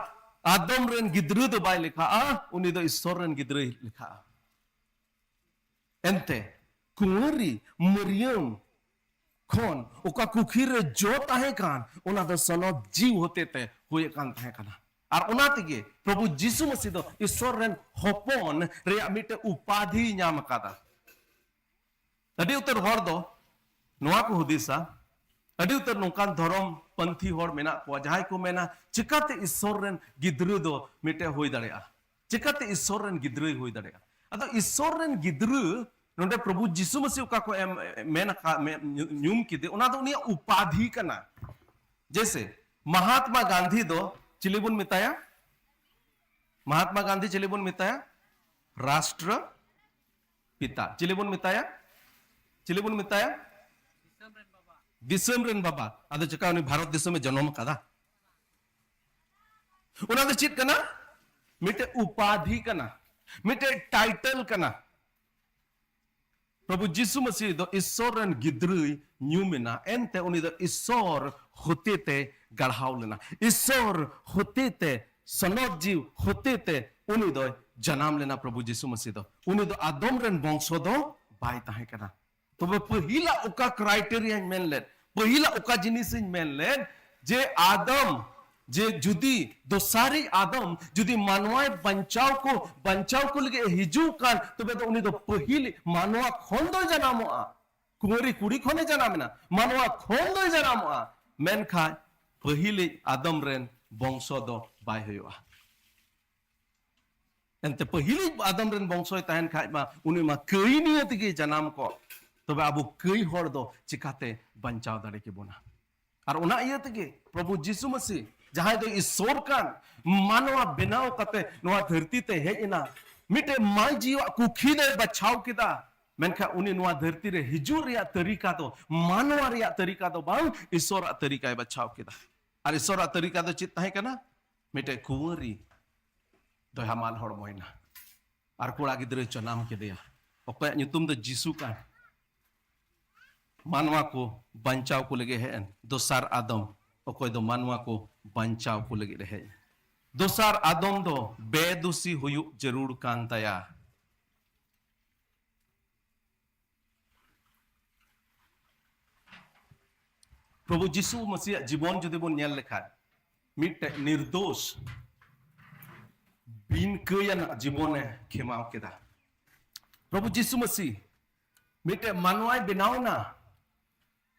ᱟᱫᱚᱢ ᱨᱮᱱ ᱜᱤᱫᱽᱨᱟᱹ ᱫᱚ ᱵᱟᱭ ᱞᱮᱠᱷᱟᱜᱼᱟ, ᱩᱱᱤ ᱫᱚ ᱤᱥᱥᱚᱨ ᱨᱮᱱ ᱜᱤᱫᱽᱨᱟᱹᱭ ᱞᱮᱠᱷᱟᱜᱼᱟ᱾ ᱮᱱᱛᱮ ᱠᱩᱸᱣᱟᱨᱤ ᱢᱟᱹᱨᱭᱟᱹᱢ ᱠᱷᱚᱱ ᱚᱠᱟ ᱠᱩᱠᱷᱤ ᱨᱮ ᱡᱚ ᱛᱟᱦᱮᱸ ᱠᱟᱱ, ᱚᱱᱟ ᱫᱚ ᱥᱚᱱᱚᱛ ᱡᱤᱣ ᱦᱚᱛᱮᱛᱮ ᱦᱩᱭ ᱟᱠᱟᱱ ᱛᱟᱦᱮᱸ ᱠᱟᱱᱟ᱾ ᱟᱨ ᱚᱱᱟ ᱛᱮᱜᱮ ᱯᱨᱚᱵᱷᱩ ᱡᱤᱥᱩ ᱢᱟᱹᱥᱤ ᱫᱚ ᱤᱥᱥᱚᱨ ᱨᱮᱱ ᱦᱚᱯᱚᱱ ᱨᱮᱭᱟᱜ ᱢᱤᱫᱴᱮᱱ ᱩᱯᱟᱫᱷᱤᱭ ᱧᱟᱢ ᱟᱠᱟᱫᱟ᱾ ᱟᱹᱰᱤ ᱩᱛᱟᱹᱨ ᱦᱚᱲ ᱫᱚ ᱱᱚᱣᱟ ᱠᱚ ᱦᱩᱫᱤᱥᱟ, ᱟᱹᱰᱤ ᱩᱛᱟᱹᱨ ᱱᱚᱝᱠᱟᱱ ᱫᱷᱚᱨᱚᱢ ᱯᱟᱱᱛᱷᱤ ᱦᱚᱲ ᱢᱮᱱᱟᱜ ᱠᱚᱣᱟ ᱡᱟᱦᱟᱸᱭ ᱠᱚ ᱢᱮᱱᱟ, "ᱪᱤᱠᱟᱛᱮ ᱤᱥᱥᱚᱨ ᱨᱮᱱ ᱜᱤᱫᱽᱨᱟᱹ ᱫᱚ ᱢᱤᱫᱴᱮᱡ ᱦᱩᱭ ᱫᱟᱲᱮᱭᱟᱜᱼᱟ? ᱪᱤᱠᱟᱛᱮ ᱤᱥᱥᱚᱨ ᱨᱮᱱ ᱜᱤᱫᱽᱨᱟᱹᱭ ᱦᱩᱭ ᱫᱟᱲᱮᱭᱟᱜᱼᱟ?" ᱟᱫᱚ ᱤᱥᱥᱚᱨ ᱨᱮᱱ ᱜᱤᱫᱽᱨᱟᱹ ᱱᱚᱰᱮ ᱯᱨᱚᱵᱷᱩ ᱡᱤᱥᱩ ᱢᱟᱹᱥᱤ ᱚᱠᱟ ᱠᱚ ᱮᱢ, ᱢᱮᱱ ᱟᱠᱟᱫ, ᱢᱮ-, ᱧᱩ-, ᱧᱩᱢ ᱠᱮᱫᱮ, ᱚᱱᱟ ᱫᱚ ᱩᱱᱤᱭᱟᱜ ᱩᱯᱟᱫᱷᱤ ᱠᱟᱱᱟ᱾ ᱡᱮᱭᱥᱮ ᱢᱟᱦᱟᱛᱢᱟ ᱜᱟᱱᱫᱷᱤ ᱫᱚ ᱪᱤᱞᱤ ᱵᱚᱱ ᱢᱮᱛᱟᱭᱟ? ᱢᱟᱦᱟᱛᱢᱟ ᱜᱟᱱᱫᱷᱤ ᱪᱤᱞᱤ ᱵᱚᱱ ᱢᱮᱛᱟᱭᱟ? ᱨᱟᱥᱴᱨᱚ ᱯᱤᱛᱟ᱾ ᱪᱤᱞᱤ ᱵᱚᱱ ᱢᱮᱛᱟᱭᱟ? ᱪᱤᱞᱤ ᱵᱚᱱ ᱢᱮᱛᱟᱭᱟ? ᱫᱤᱥᱚᱢ ᱨᱮᱱ ᱵᱟᱵᱟ᱾ ᱟᱫᱚ ᱪᱮᱠᱟ ᱩᱱᱤ ᱵᱷᱟᱨᱚᱛ ᱫᱤᱥᱚᱢᱮ ᱡᱚᱱᱚᱢ ᱟᱠᱟᱫᱟ? ᱚᱱᱟ ᱫᱚ ᱪᱮᱫ ᱠᱟᱱᱟ? ᱢᱤᱫᱴᱮᱡ ᱩᱯᱟᱫᱷᱤ ᱠᱟᱱᱟ, ᱢᱤᱫᱴᱮᱡ ᱴᱟᱭᱴᱮᱞ ᱠᱟᱱᱟ᱾ ᱯᱨᱚᱵᱷᱩ ᱡᱤᱥᱩ ᱢᱟᱹᱥᱤ ᱫᱚ ᱤᱥᱥᱚᱨ ᱨᱮᱱ ᱜᱤᱫᱽᱨᱟᱹᱭ ᱧᱩᱢ ᱮᱱᱟ, ᱮᱱᱛᱮ ᱩᱱᱤ ᱫᱚ ᱤᱥᱥᱚᱨ ᱦᱚᱛᱮᱛᱮ ᱜᱟᱲᱦᱟᱣ ᱞᱮᱱᱟ, ᱤᱥᱥᱚᱨ ᱦᱚᱛᱮᱛᱮ, ᱥᱚᱱᱚᱛ ᱡᱤᱣ ᱦᱚᱛᱮᱛᱮ ᱩᱱᱤ ᱫᱚᱭ ᱡᱟᱱᱟᱢ ᱞᱮᱱᱟ᱾ ᱯᱨᱚᱵᱷᱩ ᱡᱤᱥᱩ ᱢᱟᱹᱥᱤ ᱫᱚ, ᱩᱱᱤ ᱫᱚ ᱟᱫᱚᱢ ᱨᱮᱱ ᱵᱚᱝᱥᱚ ᱫᱚ ᱵᱟᱭ ᱛᱟᱦᱮᱸ ᱠᱟᱱᱟ᱾ ᱛᱚᱵᱮ ᱯᱟᱹᱦᱤᱞᱟᱜ ᱚᱠᱟ ᱠᱨᱟᱭᱴᱮᱨᱤᱭᱟᱧ ᱢᱮᱱ ᱞᱮᱫ, ᱯᱟᱹᱦᱤᱞᱟᱜ ᱚᱠᱟ ᱡᱤᱱᱤᱥᱤᱧ ᱢᱮᱱ ᱞᱮᱫ, ᱡᱮ ᱟᱫᱚᱢ, ᱡᱮ ᱡᱩᱫᱤ ᱫᱚᱥᱟᱨᱤᱡ ᱟᱫᱚᱢ ᱡᱩᱫᱤ ᱢᱟᱱᱣᱟᱭ ᱵᱟᱧᱪᱟᱣ ᱠᱚ, ᱵᱟᱧᱪᱟᱣ ᱠᱚ ᱞᱟᱹᱜᱤᱫ ᱮ ᱦᱤᱡᱩᱜ ᱠᱟᱱ, ᱛᱚᱵᱮ ᱫᱚ ᱩᱱᱤ ᱫᱚ ᱯᱟᱹᱦᱤᱞ ᱢᱟᱱᱣᱟ ᱠᱷᱚᱱ ᱫᱚᱭ ᱡᱟᱱᱟᱢᱚᱜᱼᱟ᱾ ᱠᱩᱸᱣᱟᱨᱤ ᱠᱩᱲᱤ ᱠᱷᱚᱱᱮ ᱡᱟᱱᱟᱢ ᱮᱱᱟ, ᱢᱟᱱᱣᱟ ᱠᱷᱚᱱ ᱫᱚᱭ ᱡᱟᱱᱟᱢᱚᱜᱼᱟ᱾ ᱢᱮᱱᱠᱷᱟᱱ ᱯᱟᱹᱦᱤᱞᱤᱡ ᱟᱫᱚᱢ ᱨᱮᱱ ᱵᱚᱝᱥᱚ ᱫᱚ ᱵᱟᱭ ᱦᱩᱭᱩᱜᱼᱟ᱾ ᱮᱱᱛᱮ ᱯᱟᱹᱦᱤᱞᱤᱡ ᱟᱫᱚᱢ ᱨᱮᱱ ᱵᱚᱝᱥᱚᱭ ᱛᱟᱦᱮᱱ ᱠᱷᱟᱡ ᱢᱟ, ᱩᱱᱤ ᱢᱟ ᱠᱟᱹᱭᱱᱤᱭᱟᱹ ᱛᱮᱜᱮ ᱡᱟᱱᱟᱢ ᱠᱚᱜ᱾ ᱛᱚᱵᱮ ᱟᱵᱚ ᱠᱟᱹᱭ ᱦᱚᱲ ᱫᱚ ᱪᱤᱠᱟᱛᱮ ᱵᱟᱧᱪᱟᱣ ᱫᱟᱲᱮ ᱠᱮᱵᱚᱱᱟ? ᱟᱨ ᱚᱱᱟ ᱤᱭᱟᱹ ᱛᱮᱜᱮ ᱯᱨᱚᱵᱷᱩ ᱡᱤᱥᱩ ᱢᱟᱹᱥᱤ, ᱡᱟᱦᱟᱸᱭ ᱫᱚ ᱤᱥᱚᱨ ᱠᱟᱱ, ᱢᱟᱱᱣᱟ ᱵᱮᱱᱟᱣ ᱠᱟᱛᱮ ᱱᱚᱣᱟ ᱫᱷᱟᱹᱨᱛᱤ ᱛᱮ ᱦᱮᱡ ᱮᱱᱟ, ᱢᱤᱫᱴᱮᱡ ᱢᱟᱹᱭ ᱡᱤᱣᱟᱜ ᱠᱩᱠᱷᱤ ᱫᱚᱭ ᱵᱟᱪᱷᱟᱣ ᱠᱮᱫᱟ᱾ ᱢᱮᱱᱠᱷᱟᱱ ᱩᱱᱤ ᱱᱚᱣᱟ ᱫᱷᱟᱹᱨᱛᱤ ᱨᱮ ᱦᱤᱡᱩᱜ ᱨᱮᱭᱟᱜ ᱛᱟᱹᱨᱤᱠᱟ ᱫᱚ ᱢᱟᱱᱣᱟ ᱨᱮᱭᱟᱜ ᱛᱟᱹᱨᱤᱠᱟ ᱫᱚ ᱵᱟᱝ, ᱤᱥᱚᱨᱟᱜ ᱛᱟᱹᱨᱤᱠᱟᱭ ᱵᱟᱪᱷᱟᱣ ᱠᱮᱫᱟ᱾ ᱟᱨ ᱤᱥᱚᱨᱟᱜ ᱛᱟᱹᱨᱤᱠᱟ ᱫᱚ ᱪᱮᱫ ᱛᱟᱦᱮᱸ ᱠᱟᱱᱟ? ᱢᱤᱫᱴᱮᱡ ᱠᱩᱸᱣᱟᱹᱨᱤ ᱫᱚᱭ ᱦᱟᱢᱟᱞ ᱦᱚᱲᱢᱚᱭᱮᱱᱟ᱾ ᱟᱨ ᱠᱚᱲᱟ ᱜᱤᱫᱽᱨᱟᱹᱭ ᱡᱟᱱᱟᱢ ᱠᱮᱫᱮᱭᱟ, ᱚᱠᱚᱭᱟᱜ ᱧᱩᱛᱩᱢ ᱫᱚ ᱡᱤᱥᱩ ᱠᱟᱱ᱾ ᱢᱟᱱᱣᱟ ᱠᱚ ᱵᱟᱧᱪᱟᱣ ᱠᱚ ᱞᱟᱹᱜᱤᱫ ᱦᱮᱡ ᱮᱱ᱾ ᱫᱚᱥᱟᱨ ᱟᱫᱚᱢ, ᱚᱠᱚᱭ ᱫᱚ ᱢᱟᱱᱣᱟ ᱠᱚ ᱵᱟᱧᱪᱟᱣ ᱠᱚ ᱞᱟᱹᱜᱤᱫ ᱮ ᱦᱮᱡ ᱮᱱ᱾ ᱫᱚᱥᱟᱨ ᱟᱫᱚᱢ ᱫᱚ ᱵᱮᱫᱩᱥᱤ ᱦᱩᱭᱩᱜ ᱡᱟᱹᱨᱩᱲ ᱠᱟᱱ ᱛᱟᱭᱟ᱾ ᱯᱨᱚᱵᱷᱩ ᱡᱤᱥᱩ ᱢᱟᱹᱥᱤᱭᱟᱜ ᱡᱤᱵᱚᱱ ᱡᱩᱫᱤ ᱵᱚᱱ ᱧᱮᱞ ᱞᱮᱠᱷᱟᱱ, ᱢᱤᱫᱴᱮᱡ ᱱᱤᱨᱫᱳᱥ, ᱵᱤᱱ ᱠᱟᱹᱭ ᱟᱱᱟᱜ ᱡᱤᱵᱚᱱᱮ ᱠᱷᱮᱢᱟᱣ ᱠᱮᱫᱟ᱾ ᱯᱨᱚᱵᱷᱩ ᱡᱤᱥᱩ ᱢᱟᱹᱥᱤ ᱢᱤᱫᱴᱮᱡ ᱢᱟᱱᱣᱟᱭ ᱵᱮᱱᱟᱣ ᱮᱱᱟ,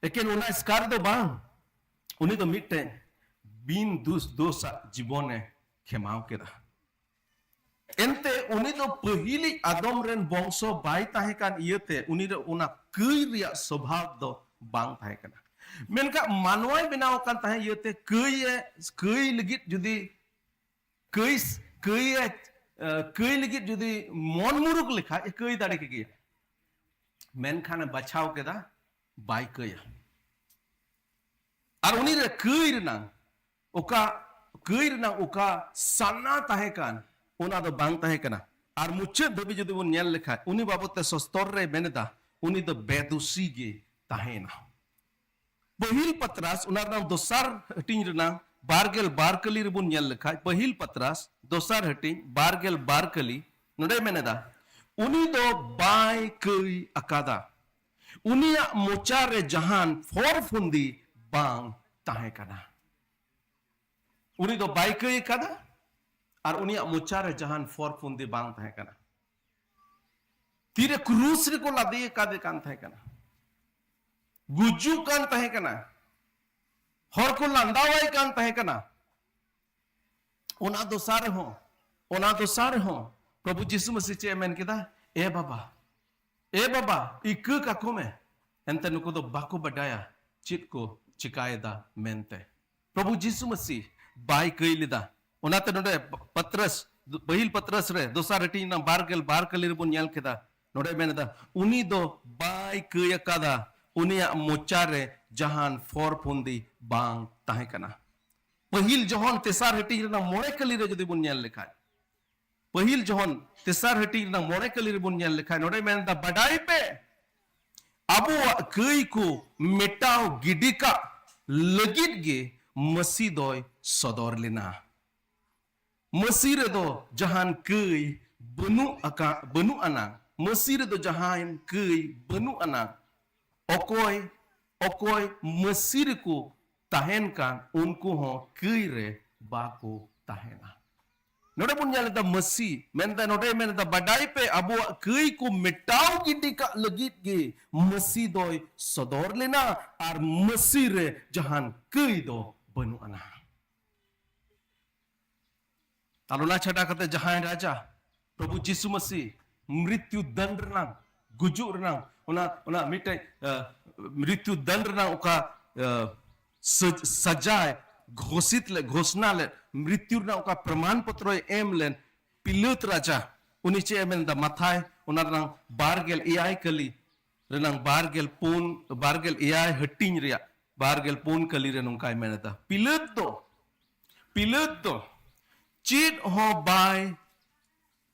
ᱮᱠᱮᱱ ᱚᱱᱟ ᱮᱥᱠᱟᱨ ᱫᱚ ᱵᱟᱝ, ᱩᱱᱤ ᱫᱚ ᱢᱤᱫᱴᱮᱡ ᱵᱤᱱ ᱫᱩᱥ ᱫᱳᱥᱟᱜ ᱡᱤᱵᱚᱱᱮ ᱠᱷᱮᱢᱟᱣ ᱠᱮᱫᱟ᱾ ᱮᱱᱛᱮ ᱩᱱᱤ ᱫᱚ ᱯᱟᱹᱦᱤᱞᱤᱡ ᱟᱫᱚᱢ ᱨᱮᱱ ᱵᱚᱝᱥᱚ ᱵᱟᱭ ᱛᱟᱦᱮᱸ ᱠᱟᱱ ᱤᱭᱟᱹᱛᱮ ᱩᱱᱤ ᱨᱮ ᱚᱱᱟ ᱠᱟᱹᱭ ᱨᱮᱭᱟᱜ ᱥᱚᱵᱷᱟᱵ ᱫᱚ ᱵᱟᱝ ᱛᱟᱦᱮᱸ ᱠᱟᱱᱟ᱾ ᱢᱮᱱᱠᱷᱟᱱ ᱢᱟᱱᱣᱟᱭ ᱵᱮᱱᱟᱣ ᱟᱠᱟᱱ ᱛᱟᱦᱮᱸ ᱤᱭᱟᱹᱛᱮ ᱠᱟᱹᱭ ᱮ, ᱠᱟᱹᱭ ᱞᱟᱹᱜᱤᱫ ᱡᱩᱫᱤ ᱠᱟᱹᱭ, ᱠᱟᱹᱭ ᱮ, ᱠᱟᱹᱭ ᱞᱟᱹᱜᱤᱫ ᱡᱩᱫᱤ ᱢᱚᱱ ᱢᱩᱨᱩᱠ ᱞᱮᱠᱷᱟᱡ ᱮ ᱠᱟᱹᱭ ᱫᱟᱲᱮ ᱠᱮᱜᱮᱭᱟ᱾ ᱢᱮᱱᱠᱷᱟᱱ ᱮ ᱵᱟᱪᱷᱟᱣ ᱠᱮᱫᱟ ᱵᱟᱭ ᱠᱟᱹᱭᱟ᱾ ᱟᱨ ᱩᱱᱤ ᱨᱮ ᱠᱟᱹᱭ ᱨᱮᱱᱟᱝ ᱚᱠᱟ, ᱠᱟᱹᱭ ᱨᱮᱱᱟᱝ ᱚᱠᱟ ᱥᱟᱱᱟ ᱛᱟᱦᱮᱸ ᱠᱟᱱ, ᱚᱱᱟ ᱫᱚ ᱵᱟᱝ ᱛᱟᱦᱮᱸ ᱠᱟᱱᱟ᱾ ᱟᱨ ᱢᱩᱪᱟᱹᱫ ᱫᱷᱟᱹᱵᱤᱡ ᱡᱩᱫᱤ ᱵᱚᱱ ᱧᱮᱞ ᱞᱮᱠᱷᱟᱡ, ᱩᱱᱤ ᱵᱟᱵᱚᱛ ᱛᱮ ᱥᱚᱥᱛᱚᱨ ᱨᱮ ᱢᱮᱱ ᱮᱫᱟ, ᱩᱱᱤ ᱫᱚ ᱵᱮᱫᱩᱥᱤ ᱜᱮ ᱛᱟᱦᱮᱸᱭᱮᱱᱟ᱾ ᱯᱟᱹᱦᱤᱞ ᱯᱟᱛᱨᱟᱥ, ᱚᱱᱟ ᱨᱮᱱᱟᱜ ᱫᱚᱥᱟᱨ ᱦᱟᱹᱴᱤᱧ ᱨᱮᱱᱟᱜ ᱵᱟᱨ ᱜᱮᱞ ᱵᱟᱨ ᱠᱟᱹᱞᱤ ᱨᱮᱵᱚᱱ ᱧᱮᱞ ᱞᱮᱠᱷᱟᱡ, ᱯᱟᱹᱦᱤᱞ ᱯᱟᱛᱨᱟᱥ ᱫᱚᱥᱟᱨ ᱦᱟᱹᱴᱤᱧ ᱵᱟᱨ ᱜᱮᱞ ᱵᱟᱨ ᱠᱟᱹᱞᱤ, ᱱᱚᱰᱮ ᱢᱮᱱ ᱮᱫᱟ, ᱩᱱᱤ ᱫᱚ ᱵᱟᱭ ᱠᱟᱹᱭ ᱟᱠᱟᱫᱟ, ᱩᱱᱤᱭᱟᱜ ᱢᱚᱪᱟ ᱨᱮ ᱡᱟᱦᱟᱱ ᱯᱷᱚᱨ ᱯᱷᱩᱱᱫᱤ ᱵᱟᱝ ᱛᱟᱦᱮᱸ ᱠᱟᱱᱟ᱾ ᱩᱱᱤ ᱫᱚ ᱵᱟᱭ ᱠᱟᱹᱭ ᱟᱠᱟᱫᱟ ᱟᱨ ᱩᱱᱤᱭᱟᱜ ᱢᱚᱪᱟ ᱨᱮ ᱡᱟᱦᱟᱱ ᱯᱷᱚᱨ ᱯᱷᱩᱱᱫᱤ ᱵᱟᱝ ᱛᱟᱦᱮᱸ ᱠᱟᱱᱟ᱾ ᱛᱤᱨᱮ ᱠᱨᱩᱥ ᱨᱮᱠᱚ ᱞᱟᱫᱮ ᱟᱠᱟᱫᱮ ᱠᱟᱱ ᱛᱟᱦᱮᱸ ᱠᱟᱱᱟ, ᱜᱩᱡᱩᱜ ᱠᱟᱱ ᱛᱟᱦᱮᱸ ᱠᱟᱱᱟ, ᱦᱚᱲ ᱠᱚ ᱞᱟᱸᱫᱟᱣᱟᱭ ᱠᱟᱱ ᱛᱟᱦᱮᱸ ᱠᱟᱱᱟ᱾ ᱚᱱᱟ ᱫᱚᱥᱟᱨ ᱨᱮᱦᱚᱸ, ᱚᱱᱟ ᱫᱚᱥᱟᱨ ᱨᱮᱦᱚᱸ ᱯᱨᱚᱵᱷᱩ ᱡᱤᱥᱩ ᱢᱟᱹᱥᱤ ᱪᱮᱫ ᱮ ᱢᱮᱱ ᱠᱮᱫᱟ? ᱮ ᱵᱟᱵᱟ, ᱮ ᱵᱟᱵᱟ, ᱤᱠᱟᱹ ᱠᱟᱠᱚ ᱢᱮ᱾ ᱮᱱᱛᱮ ᱱᱩᱠᱩ ᱫᱚ ᱵᱟᱠᱚ ᱵᱟᱰᱟᱭᱟ ᱪᱮᱫ ᱠᱚ ᱪᱤᱠᱟᱭᱮᱫᱟ ᱢᱮᱱᱛᱮ᱾ ᱯᱨᱚᱵᱷᱩ ᱡᱤᱥᱩ ᱢᱟᱹᱥᱤ ᱵᱟᱭ ᱠᱟᱹᱭ ᱞᱮᱫᱟ᱾ ᱚᱱᱟᱛᱮ ᱱᱚᱰᱮ ᱯᱟᱛᱨᱟᱥ, ᱯᱟᱹᱦᱤᱞ ᱯᱟᱛᱨᱟᱥ ᱨᱮ ᱫᱚᱥᱟᱨ ᱦᱟᱹᱴᱤᱧ ᱨᱮᱱᱟᱜ ᱵᱟᱨ ᱜᱮᱞ ᱵᱟᱨ ᱠᱟᱹᱞᱤ ᱨᱮᱵᱚᱱ ᱧᱮᱞ ᱠᱮᱫᱟ᱾ ᱱᱚᱰᱮ ᱢᱮᱱ ᱮᱫᱟ, ᱩᱱᱤ ᱫᱚ ᱵᱟᱭ ᱠᱟᱹᱭ ᱟᱠᱟᱫᱟ, ᱩᱱᱤᱭᱟᱜ ᱢᱚᱪᱟ ᱨᱮ ᱡᱟᱦᱟᱱ ᱯᱷᱚᱨ ᱯᱷᱩᱱᱫᱤ ᱵᱟᱝ ᱛᱟᱦᱮᱸ ᱠᱟᱱᱟ᱾ ᱯᱟᱹᱦᱤᱞ ᱡᱚᱦᱚᱱ ᱛᱮᱥᱟᱨ ᱦᱟᱹᱴᱤᱧ ᱨᱮᱱᱟᱜ ᱢᱚᱬᱮ ᱠᱟᱹᱞᱤ ᱨᱮ ᱡᱩᱫᱤ ᱵᱚᱱ ᱧᱮᱞ ᱞᱮᱠᱷᱟᱱ, ᱯᱟᱹᱦᱤᱞ ᱡᱚᱦᱚᱱ ᱛᱮᱥᱟᱨ ᱦᱟᱹᱴᱤᱧ ᱨᱮᱱᱟᱜ ᱢᱚᱬᱮ ᱠᱟᱹᱞᱤ ᱨᱮᱵᱚᱱ ᱧᱮᱞ ᱞᱮᱠᱷᱟᱱ, ᱱᱚᱰᱮ ᱢᱮᱱ ᱮᱫᱟ, ᱵᱟᱰᱟᱭ ᱯᱮ, ᱟᱵᱚᱣᱟᱜ ᱠᱟᱹᱭ ᱠᱚ ᱢᱮᱴᱟᱣ ᱜᱤᱰᱤ ᱠᱟᱜ ᱞᱟᱹᱜᱤᱫ ᱜᱮ ᱢᱟᱹᱥᱤ ᱫᱚᱭ ᱥᱚᱫᱚᱨ ᱞᱮᱱᱟ᱾ ᱢᱟᱹᱥᱤ ᱨᱮᱫᱚ ᱡᱟᱦᱟᱱ ᱠᱟᱹᱭ ᱵᱟᱹᱱᱩᱜ ᱟᱠᱟᱫ, ᱵᱟᱹᱱᱩᱜ ᱟᱱᱟᱝ᱾ ᱢᱟᱹᱥᱤ ᱨᱮᱫᱚ ᱡᱟᱦᱟᱱ ᱠᱟᱹᱭ ᱵᱟᱹᱱᱩᱜ ᱟᱱᱟᱝ᱾ ᱚᱠᱚᱭ, ᱚᱠᱚᱭ ᱢᱟᱹᱥᱤ ᱨᱮᱠᱚ ᱛᱟᱦᱮᱱ ᱠᱟᱱ, ᱩᱱᱠᱩ ᱦᱚᱸ ᱠᱟᱹᱭ ᱨᱮ ᱵᱟᱠᱚ ᱛᱟᱦᱮᱱᱟ᱾ ᱱᱚᱰᱮ ᱵᱚᱱ ᱧᱮᱞ ᱮᱫᱟ ᱢᱟᱹᱥᱤ, ᱢᱮᱱᱫᱟ, ᱱᱚᱰᱮ ᱢᱮᱱ ᱮᱫᱟ, ᱵᱟᱰᱟᱭ ᱯᱮ, ᱟᱵᱚᱣᱟᱜ ᱠᱟᱹᱭ ᱠᱚ ᱢᱮᱴᱟᱣ ᱜᱤᱰᱤ ᱠᱟᱜ ᱞᱟᱹᱜᱤᱫ ᱜᱮ ᱢᱟᱹᱥᱤ ᱫᱚᱭ ᱥᱚᱫᱚᱨ ᱞᱮᱱᱟ, ᱟᱨ ᱢᱟᱹᱥᱤ ᱨᱮ ᱡᱟᱦᱟᱱ ᱠᱟᱹᱭ ᱫᱚ ᱵᱟᱹᱱᱩᱜ ᱟᱱᱟ᱾ ᱟᱨ ᱚᱱᱟ ᱪᱷᱟᱰᱟ ᱠᱟᱛᱮ ᱡᱟᱦᱟᱸᱭ ᱨᱟᱡᱟ, ᱯᱨᱚᱵᱷᱩ ᱡᱤᱥᱩ ᱢᱟᱹᱥᱤ, ᱢᱨᱤᱛᱭᱩ ᱫᱟᱱ ᱨᱮᱱᱟᱝ, ᱜᱩᱡᱩᱜ ᱨᱮᱱᱟᱝ, ᱚᱱᱟ, ᱚᱱᱟ ᱢᱤᱫᱴᱮᱡ, ᱟ, ᱢᱨᱤᱛᱭᱩ ᱫᱟᱱ ᱨᱮᱱᱟᱝ ᱚᱠᱟ, ᱟ, ᱥᱟᱡ-, ᱥᱟᱡᱟᱭ ᱜᱷᱳᱥᱤᱛ ᱞᱮᱫ, ᱜᱷᱳᱥᱱᱟ ᱞᱮᱫ, ᱢᱨᱤᱛᱭᱩ ᱨᱮᱱᱟᱜ ᱚᱠᱟ ᱯᱨᱚᱢᱟᱱ ᱯᱚᱛᱨᱚᱭ ᱮᱢ ᱞᱮᱱ, ᱯᱤᱞᱟᱹᱛ ᱨᱟᱡᱟ, ᱩᱱᱤ ᱪᱮᱫ ᱮ ᱢᱮᱱ ᱮᱫᱟ? ᱢᱟᱛᱷᱟᱭ ᱚᱱᱟ ᱨᱮᱱᱟᱝ ᱵᱟᱨ ᱜᱮᱞ ᱮᱭᱟᱭ ᱠᱟᱹᱞᱤ ᱨᱮᱱᱟᱝ ᱵᱟᱨ ᱜᱮᱞ ᱯᱩᱱ, ᱵᱟᱨ ᱜᱮᱞ ᱮᱭᱟᱭ ᱦᱟᱹᱴᱤᱧ ᱨᱮᱭᱟᱜ ᱵᱟᱨ ᱜᱮᱞ ᱯᱩᱱ ᱠᱟᱹᱞᱤ ᱨᱮ ᱱᱚᱝᱠᱟᱭ ᱢᱮᱱ ᱮᱫᱟ, ᱯᱤᱞᱟᱹᱛ ᱫᱚ, ᱯᱤᱞᱟᱹᱛ ᱫᱚ ᱪᱮᱫ ᱦᱚᱸ ᱵᱟᱭ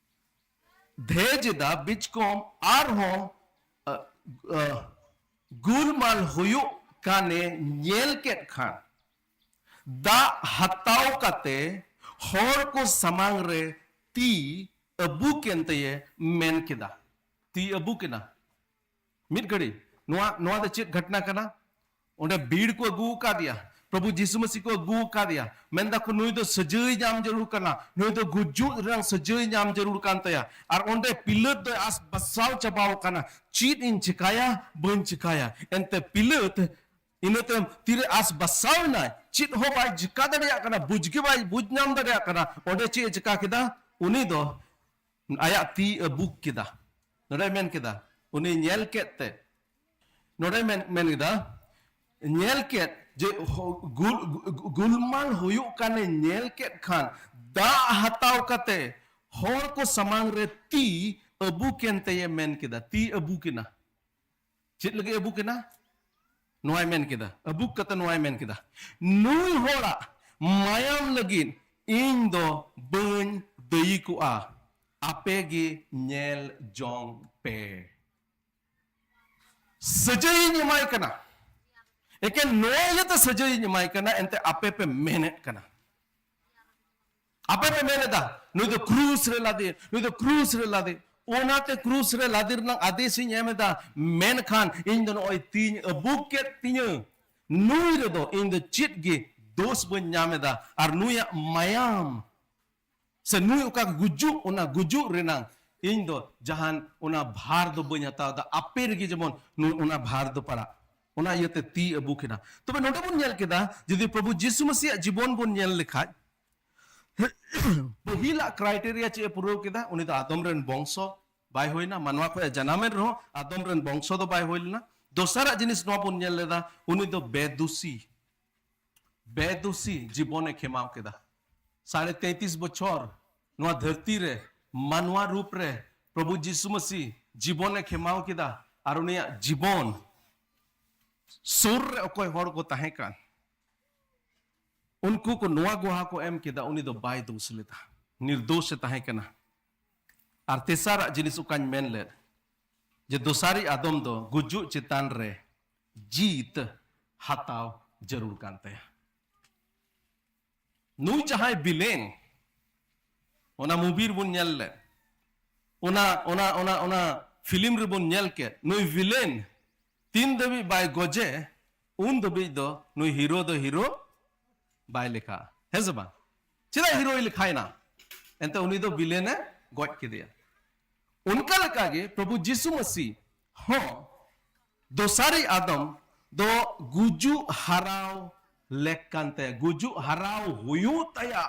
ᱫᱷᱮᱡ ᱮᱫᱟ, ᱵᱤᱪᱠᱚᱢ ᱟᱨᱦᱚᱸ, ᱟ, ᱟ, ᱜᱩᱞᱢᱟᱞ ᱦᱩᱭᱩᱜ ᱠᱟᱱᱮ ᱧᱮᱞ ᱠᱮᱫ ᱠᱷᱟᱱ, ᱫᱟᱜ ᱦᱟᱛᱟᱣ ᱠᱟᱛᱮ ᱦᱚᱲ ᱠᱚ ᱥᱟᱢᱟᱝ ᱨᱮ ᱛᱤ ᱟᱹᱵᱩᱠ ᱮᱱ ᱛᱮᱭᱮ ᱢᱮᱱ ᱠᱮᱫᱟ᱾ ᱛᱤ ᱟᱹᱵᱩᱠ ᱮᱱᱟ᱾ ᱢᱤᱫ ᱜᱷᱟᱹᱲᱤ, ᱱᱚᱣᱟ, ᱱᱚᱣᱟ ᱫᱚ ᱪᱮᱫ ᱜᱷᱚᱴᱱᱟ ᱠᱟᱱᱟ? ᱚᱸᱰᱮ ᱵᱷᱤᱲ ᱠᱚ ᱟᱹᱜᱩ ᱟᱠᱟᱫᱮᱭᱟ, ᱯᱨᱚᱵᱷᱩ ᱡᱤᱥᱩ ᱢᱟᱹᱥᱤ ᱠᱚ ᱟᱹᱜᱩ ᱟᱠᱟᱫᱮᱭᱟ, ᱢᱮᱱ ᱫᱟᱠᱚ, ᱱᱩᱭ ᱫᱚ ᱥᱟᱹᱡᱟᱹᱭ ᱧᱟᱢ ᱡᱟᱹᱨᱩᱲ ᱠᱟᱱᱟ, ᱱᱩᱭ ᱫᱚ ᱜᱩᱡᱩᱜ ᱨᱮᱱᱟᱜ ᱥᱟᱹᱡᱟᱹᱭ ᱧᱟᱢ ᱡᱟᱹᱨᱩᱲ ᱠᱟᱱ ᱛᱟᱭᱟ᱾ ᱟᱨ ᱚᱸᱰᱮ ᱯᱤᱞᱟᱹᱛ ᱫᱚᱭ ᱟᱥ ᱵᱟᱥᱟᱣ ᱪᱟᱵᱟᱣ ᱠᱟᱱᱟ, ᱪᱮᱫ ᱤᱧ ᱪᱤᱠᱟᱭᱟ, ᱵᱟᱹᱧ ᱪᱤᱠᱟᱭᱟ᱾ ᱮᱱᱛᱮ ᱯᱤᱞᱟᱹᱛ ᱤᱱᱟᱹ ᱛᱟᱭᱚᱢ ᱛᱤᱨᱮ ᱟᱥ ᱵᱟᱥᱟᱣ ᱮᱱᱟᱭ, ᱪᱮᱫ ᱦᱚᱸ ᱵᱟᱭ ᱪᱤᱠᱟ ᱫᱟᱲᱮᱭᱟᱜ ᱠᱟᱱᱟ, ᱵᱩᱡᱽ ᱜᱮ ᱵᱟᱭ ᱵᱩᱡᱽ ᱧᱟᱢ ᱫᱟᱲᱮᱭᱟᱜ ᱠᱟᱱᱟ᱾ ᱚᱸᱰᱮ ᱪᱮᱫ ᱮ ᱪᱤᱠᱟ ᱠᱮᱫᱟ? ᱩᱱᱤ ᱫᱚ ᱟᱭᱟᱜ ᱛᱤ ᱟᱹᱵᱩᱠ ᱠᱮᱫᱟ᱾ ᱱᱚᱰᱮ ᱢᱮᱱ ᱠᱮᱫᱟ, ᱩᱱᱤ ᱧᱮᱞ ᱠᱮᱫ ᱛᱮ, ᱱᱚᱰᱮ ᱢᱮᱱ, ᱢᱮᱱ ᱠᱮᱫᱟ, ᱧᱮᱞ ᱠᱮᱫ ᱡᱮ ᱦᱚ-, ᱜᱩᱞ-, ᱜᱩ-, ᱜᱩᱞᱢᱟᱞ ᱦᱩᱭᱩᱜ ᱠᱟᱱᱮ ᱧᱮᱞ ᱠᱮᱫ ᱠᱷᱟᱱ, ᱫᱟᱜ ᱦᱟᱛᱟᱣ ᱠᱟᱛᱮ ᱦᱚᱲ ᱠᱚ ᱥᱟᱢᱟᱝ ᱨᱮ ᱛᱤ ᱟᱹᱵᱩᱠ ᱮᱱ ᱛᱮᱭᱮ ᱢᱮᱱ ᱠᱮᱫᱟ᱾ ᱛᱤ ᱟᱹᱵᱩᱠ ᱮᱱᱟ᱾ ᱪᱮᱫ ᱞᱟᱹᱜᱤᱫ ᱟᱹᱵᱩᱠ ᱮᱱᱟ? ᱱᱚᱣᱟᱭ ᱢᱮᱱ ᱠᱮᱫᱟ, ᱟᱹᱵᱩᱠ ᱠᱟᱛᱮ ᱱᱚᱣᱟᱭ ᱢᱮᱱ ᱠᱮᱫᱟ, ᱱᱩᱭ ᱦᱚᱲᱟᱜ ᱢᱟᱭᱟᱢ ᱞᱟᱹᱜᱤᱫ ᱤᱧ ᱫᱚ ᱵᱟᱹᱧ ᱫᱟᱹᱭᱤ ᱠᱚᱜᱼᱟ, ᱟᱯᱮ ᱜᱮ ᱧᱮᱞ ᱡᱚᱝ ᱯᱮ᱾ ᱥᱟᱹᱡᱟᱹᱭᱤᱧ ᱮᱢᱟᱭ ᱠᱟᱱᱟ, ᱮᱠᱮᱱ ᱱᱚᱣᱟ ᱤᱭᱟᱹᱛᱮ ᱥᱟᱹᱡᱟᱹᱭᱤᱧ ᱮᱢᱟᱭ ᱠᱟᱱᱟ, ᱮᱱᱛᱮ ᱟᱯᱮ ᱯᱮ ᱢᱮᱱᱮᱫ ᱠᱟᱱᱟ, ᱟᱯᱮ ᱯᱮ ᱢᱮᱱ ᱮᱫᱟ, ᱱᱩᱭ ᱫᱚ ᱠᱨᱩᱥ ᱨᱮ ᱞᱟᱫᱮ, ᱱᱩᱭ ᱫᱚ ᱠᱨᱩᱥ ᱨᱮ ᱞᱟᱫᱮ᱾ ᱚᱱᱟᱛᱮ ᱠᱨᱩᱥ ᱨᱮ ᱞᱟᱫᱮ ᱨᱮᱱᱟᱜ ᱟᱫᱮᱥ ᱤᱧ ᱮᱢ ᱮᱫᱟ, ᱢᱮᱱᱠᱷᱟᱱ ᱤᱧ ᱫᱚ ᱱᱚᱜᱼᱚᱭ ᱛᱤᱧ ᱟᱹᱵᱩᱠ ᱠᱮᱫ ᱛᱤᱧᱟᱹ, ᱱᱩᱭ ᱨᱮᱫᱚ ᱤᱧ ᱫᱚ ᱪᱮᱫ ᱜᱮ ᱫᱳᱥ ᱵᱟᱹᱧ ᱧᱟᱢ ᱮᱫᱟ᱾ ᱟᱨ ᱱᱩᱭᱟᱜ ᱢᱟᱭᱟᱢ ᱥᱮ ᱱᱩᱭ ᱚᱠᱟ ᱜᱩᱡᱩᱜ, ᱚᱱᱟ ᱜᱩᱡᱩᱜ ᱨᱮᱱᱟᱝ ᱤᱧ ᱫᱚ ᱡᱟᱦᱟᱱ ᱚᱱᱟ ᱵᱷᱟᱨ ᱫᱚ ᱵᱟᱹᱧ ᱦᱟᱛᱟᱣ ᱮᱫᱟ, ᱟᱯᱮ ᱨᱮᱜᱮ ᱡᱮᱢᱚᱱ ᱱᱩ-, ᱚᱱᱟ ᱵᱷᱟᱨ ᱫᱚ ᱯᱟᱲᱟᱜ᱾ ᱚᱱᱟ ᱤᱭᱟᱹᱛᱮ ᱛᱤ ᱟᱹᱵᱩᱠ ᱮᱱᱟ᱾ ᱛᱚᱵᱮ ᱱᱚᱰᱮ ᱵᱚᱱ ᱧᱮᱞ ᱠᱮᱫᱟ, ᱡᱩᱫᱤ ᱯᱨᱚᱵᱷᱩ ᱡᱤᱥᱩ ᱢᱟᱥᱤᱭᱟᱜ ᱡᱤᱵᱚᱱ ᱵᱚᱱ ᱧᱮᱞ ᱞᱮᱠᱷᱟᱡ, ᱯᱟᱹᱦᱤᱞᱟᱜ ᱠᱨᱟᱭᱴᱮᱨᱤᱭᱟ ᱪᱮᱫ ᱮ ᱯᱩᱨᱟᱹᱣ ᱠᱮᱫᱟ? ᱩᱱᱤ ᱫᱚ ᱟᱫᱚᱢ ᱨᱮᱱ ᱵᱚᱝᱥᱚ ᱵᱟᱭ ᱦᱩᱭᱱᱟ, ᱢᱟᱱᱣᱟ ᱠᱷᱚᱱ ᱮ ᱡᱟᱱᱟᱢᱮᱱ ᱨᱮᱦᱚᱸ ᱟᱫᱚᱢ ᱨᱮᱱ ᱵᱚᱝᱥᱚ ᱫᱚ ᱵᱟᱭ ᱦᱩᱭ ᱞᱮᱱᱟ᱾ ᱫᱚᱥᱟᱨᱟᱜ ᱡᱤᱱᱤᱥ ᱱᱚᱣᱟ ᱵᱚᱱ ᱧᱮᱞ ᱞᱮᱫᱟ, ᱩᱱᱤ ᱫᱚ ᱵᱮᱫᱩᱥᱤ, ᱵᱮᱫᱩᱥᱤ ᱡᱤᱵᱚᱱᱮ ᱠᱷᱮᱢᱟᱣ ᱠᱮᱫᱟ᱾ ᱥᱟᱲᱮ ᱛᱮᱸᱛᱤᱥ ᱵᱚᱪᱷᱚᱨ ᱱᱚᱣᱟ ᱫᱷᱟᱹᱨᱛᱤ ᱨᱮ ᱢᱟᱱᱣᱟ ᱨᱩᱯ ᱨᱮ ᱯᱨᱚᱵᱷᱩ ᱡᱤᱥᱩ ᱢᱟᱹᱥᱤ ᱡᱤᱵᱚᱱᱮ ᱠᱷᱮᱢᱟᱣ ᱠᱮᱫᱟ, ᱟᱨ ᱩᱱᱤᱭᱟᱜ ᱡᱤᱵᱚᱱ ᱥᱩᱨ ᱨᱮ ᱚᱠᱚᱭ ᱦᱚᱲ ᱠᱚ ᱛᱟᱦᱮᱸ ᱠᱟᱱ, ᱩᱱᱠᱩ ᱠᱚ ᱱᱚᱣᱟ ᱜᱚᱦᱟ ᱠᱚ ᱮᱢ ᱠᱮᱫᱟ, ᱩᱱᱤ ᱫᱚ ᱵᱟᱭ ᱫᱳᱥ ᱞᱮᱫᱟ, ᱱᱤᱨᱫᱳᱥ ᱮ ᱛᱟᱦᱮᱸ ᱠᱟᱱᱟ᱾ ᱟᱨ ᱛᱮᱥᱟᱨᱟᱜ ᱡᱤᱱᱤᱥ ᱚᱠᱟᱧ ᱢᱮᱱ ᱞᱮᱫ, ᱡᱮ ᱫᱚᱥᱟᱨᱤᱡ ᱟᱫᱚᱢ ᱫᱚ ᱜᱩᱡᱩᱜ ᱪᱮᱛᱟᱱ ᱨᱮ ᱡᱤᱛ ᱦᱟᱛᱟᱣ ᱡᱟᱹᱨᱩᱲ ᱠᱟᱱ ᱛᱟᱭᱟ᱾ ᱱᱩᱭ ᱡᱟᱦᱟᱸᱭ ᱵᱤᱞᱮᱱ, ᱚᱱᱟ movie ᱨᱮᱵᱚᱱ ᱧᱮᱞ ᱞᱮᱫ, ᱚᱱᱟ, ᱚᱱᱟ, ᱚᱱᱟ, ᱚᱱᱟ film ᱨᱮᱵᱚᱱ ᱧᱮᱞ ᱠᱮᱫ, ᱱᱩᱭ ᱵᱤᱞᱮᱱ ᱛᱤᱱ ᱫᱷᱟᱹᱵᱤᱡ ᱵᱟᱭ ᱜᱚᱡᱮ, ᱩᱱ ᱫᱷᱟᱹᱵᱤᱡ ᱫᱚ ᱱᱩᱭ ᱦᱤᱨᱳ ᱫᱚ ᱦᱤᱨᱳ ᱵᱟᱭ ᱞᱮᱠᱷᱟᱜᱼᱟ, ᱦᱮᱸ ᱥᱮ ᱵᱟᱝ? ᱪᱮᱫᱟᱜ ᱦᱤᱨᱳᱭ ᱞᱮᱠᱷᱟᱭᱮᱱᱟ? ᱮᱱᱛᱮ ᱩᱱᱤ ᱫᱚ ᱵᱤᱞᱮᱱᱮ ᱜᱚᱡ ᱠᱮᱫᱮᱭᱟ᱾ ᱚᱱᱠᱟ ᱞᱮᱠᱟᱜᱮ ᱯᱨᱚᱵᱷᱩ ᱡᱤᱥᱩ ᱢᱟᱹᱥᱤ ᱦᱚᱸ ᱫᱚᱥᱟᱨᱤᱡ ᱟᱫᱚᱢ ᱫᱚ ᱜᱩᱡᱩᱜ ᱦᱟᱨᱟᱣ ᱞᱮᱠ ᱠᱟᱱ ᱛᱟᱭᱟ, ᱜᱩᱡᱩᱜ ᱦᱟᱨᱟᱣ ᱦᱩᱭᱩᱜ ᱛᱟᱭᱟ᱾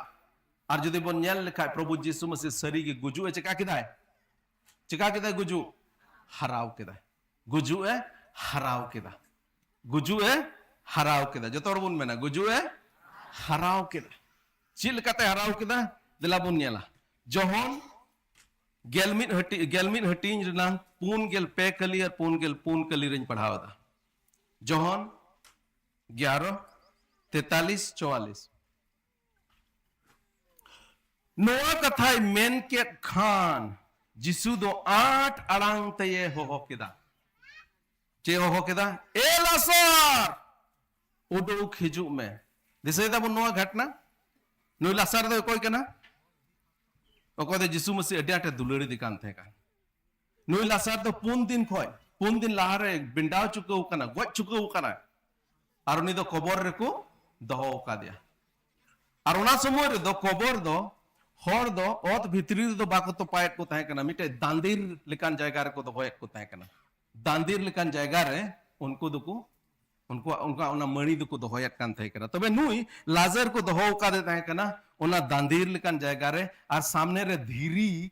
ᱟᱨ ᱡᱩᱫᱤ ᱵᱚᱱ ᱧᱮᱞ ᱞᱮᱠᱷᱟᱡ, ᱯᱨᱚᱵᱷᱩ ᱡᱤᱥᱩ ᱢᱟᱹᱥᱤ ᱥᱟᱹᱨᱤᱜᱮ ᱜᱩᱡᱩᱜ ᱮ ᱪᱮᱠᱟ ᱠᱮᱫᱟᱭ? ᱪᱮᱠᱟ ᱠᱮᱫᱟᱭ ᱜᱩᱡᱩᱜ? ᱦᱟᱨᱟᱣ ᱠᱮᱫᱟ᱾ ᱜᱩᱡᱩᱜ ᱮ ᱦᱟᱨᱟᱣ ᱠᱮᱫᱟ᱾ ᱜᱩᱡᱩᱜ ᱮ ᱦᱟᱨᱟᱣ ᱠᱮᱫᱟ᱾ ᱡᱚᱛᱚ ᱦᱚᱲ ᱵᱚᱱ ᱢᱮᱱᱟ, ᱜᱩᱡᱩᱜ ᱮ ᱦᱟᱨᱟᱣ ᱠᱮᱫᱟ᱾ ᱪᱮᱫ ᱞᱮᱠᱟᱛᱮ ᱦᱟᱨᱟᱣ ᱠᱮᱫᱟ? ᱫᱮᱞᱟ ᱵᱚᱱ ᱧᱮᱞᱟ᱾ ᱡᱚᱦᱚᱱ ᱜᱮᱞ ᱢᱤᱫ ᱦᱟᱹᱴᱤᱧ, ᱜᱮᱞ ᱢᱤᱫ ᱦᱟᱹᱴᱤᱧ ᱨᱮᱱᱟᱝ ᱯᱩᱱ ᱜᱮᱞ ᱯᱮ ᱠᱟᱹᱞᱤ ᱟᱨ ᱯᱩᱱ ᱜᱮᱞ ᱯᱩᱱ ᱠᱟᱹᱞᱤ ᱨᱮᱧ ᱯᱟᱲᱦᱟᱣ ᱮᱫᱟ᱾ ᱡᱚᱦᱚᱱ ᱜᱮᱭᱟᱨᱚ, ᱛᱮᱛᱟᱞᱤᱥ, ᱪᱩᱣᱟᱞᱤᱥ᱾ ᱱᱚᱣᱟ ᱠᱟᱛᱷᱟᱭ ᱢᱮᱱ ᱠᱮᱫ ᱠᱷᱟᱱ, ᱡᱤᱥᱩ ᱫᱚ ᱟᱸᱴ ᱟᱲᱟᱝ ᱛᱮᱭᱮ ᱦᱚᱦᱚ ᱠᱮᱫᱟ᱾ ᱪᱮᱫ ᱦᱚᱦᱚ ᱠᱮᱫᱟ? "ᱮ ᱞᱟᱥᱟᱨ, ᱩᱰᱩᱠ ᱦᱤᱡᱩᱜ ᱢᱮ!" ᱫᱤᱥᱟᱹᱭ ᱫᱟᱵᱚᱱ ᱱᱚᱣᱟ ᱜᱷᱚᱴᱱᱟ? ᱱᱩᱭ ᱞᱟᱥᱟᱨ ᱫᱚ ᱚᱠᱚᱭ ᱠᱟᱱᱟ? ᱚᱠᱚᱭ ᱫᱚ ᱡᱤᱥᱩ ᱢᱟᱹᱥᱤ ᱟᱹᱰᱤ ᱟᱸᱴᱮ ᱫᱩᱞᱟᱹᱲ ᱮᱫᱮ ᱠᱟᱱ ᱛᱟᱦᱮᱸ ᱠᱟᱱ᱾ ᱱᱩᱭ ᱞᱟᱥᱟᱨ ᱫᱚ ᱯᱩᱱ ᱫᱤᱱ ᱠᱷᱚᱱ, ᱯᱩᱱ ᱫᱤᱱ ᱞᱟᱦᱟᱨᱮ ᱵᱤᱸᱰᱟᱣ ᱪᱩᱠᱟᱹᱣ ᱠᱟᱱᱟ, ᱜᱚᱡ ᱪᱩᱠᱟᱹᱣ ᱠᱟᱱᱟ᱾ ᱟᱨ ᱩᱱᱤ ᱫᱚ ᱠᱚᱵᱚᱨ ᱨᱮᱠᱚ ᱫᱚᱦᱚ ᱟᱠᱟᱫᱮᱭᱟ᱾ ᱟᱨ ᱚᱱᱟ ᱥᱚᱢᱚᱭ ᱨᱮᱫᱚ ᱠᱚᱵᱚᱨ ᱫᱚ ᱦᱚᱲ ᱫᱚ ᱚᱛ ᱵᱷᱤᱛᱨᱤ ᱨᱮᱫᱚ ᱵᱟᱠᱚ ᱛᱚᱯᱟᱭᱮᱫ ᱠᱚ ᱛᱟᱦᱮᱸ ᱠᱟᱱᱟ, ᱢᱤᱫᱴᱮᱡ ᱫᱟᱸᱫᱤᱨ ᱞᱮᱠᱟᱱ ᱡᱟᱭᱜᱟ ᱨᱮᱠᱚ ᱫᱚᱦᱚᱭᱮᱫ ᱠᱚ ᱛᱟᱦᱮᱸ ᱠᱟᱱᱟ᱾ ᱫᱟᱸᱫᱤᱨ ᱞᱮᱠᱟᱱ ᱡᱟᱭᱜᱟ ᱨᱮ ᱩᱱᱠᱩ ᱫᱚᱠᱚ, ᱩᱱᱠᱩᱣᱟᱜ, ᱚᱱᱠᱟ ᱚᱱᱟ ᱢᱟᱹᱲᱤ ᱫᱚᱠᱚ ᱫᱚᱦᱚᱭᱮᱫ ᱠᱟᱱ ᱛᱟᱦᱮᱸ ᱠᱟᱱᱟ᱾ ᱛᱚᱵᱮ ᱱᱩᱭ ᱞᱟᱡᱟᱨ ᱠᱚ ᱫᱚᱦᱚ ᱟᱠᱟᱫᱮ ᱛᱟᱦᱮᱸ ᱠᱟᱱᱟ ᱚᱱᱟ ᱫᱟᱸᱫᱤᱨ ᱞᱮᱠᱟᱱ ᱡᱟᱭᱜᱟ ᱨᱮ, ᱟᱨ ᱥᱟᱢᱱᱮ ᱨᱮ ᱫᱷᱤᱨᱤ,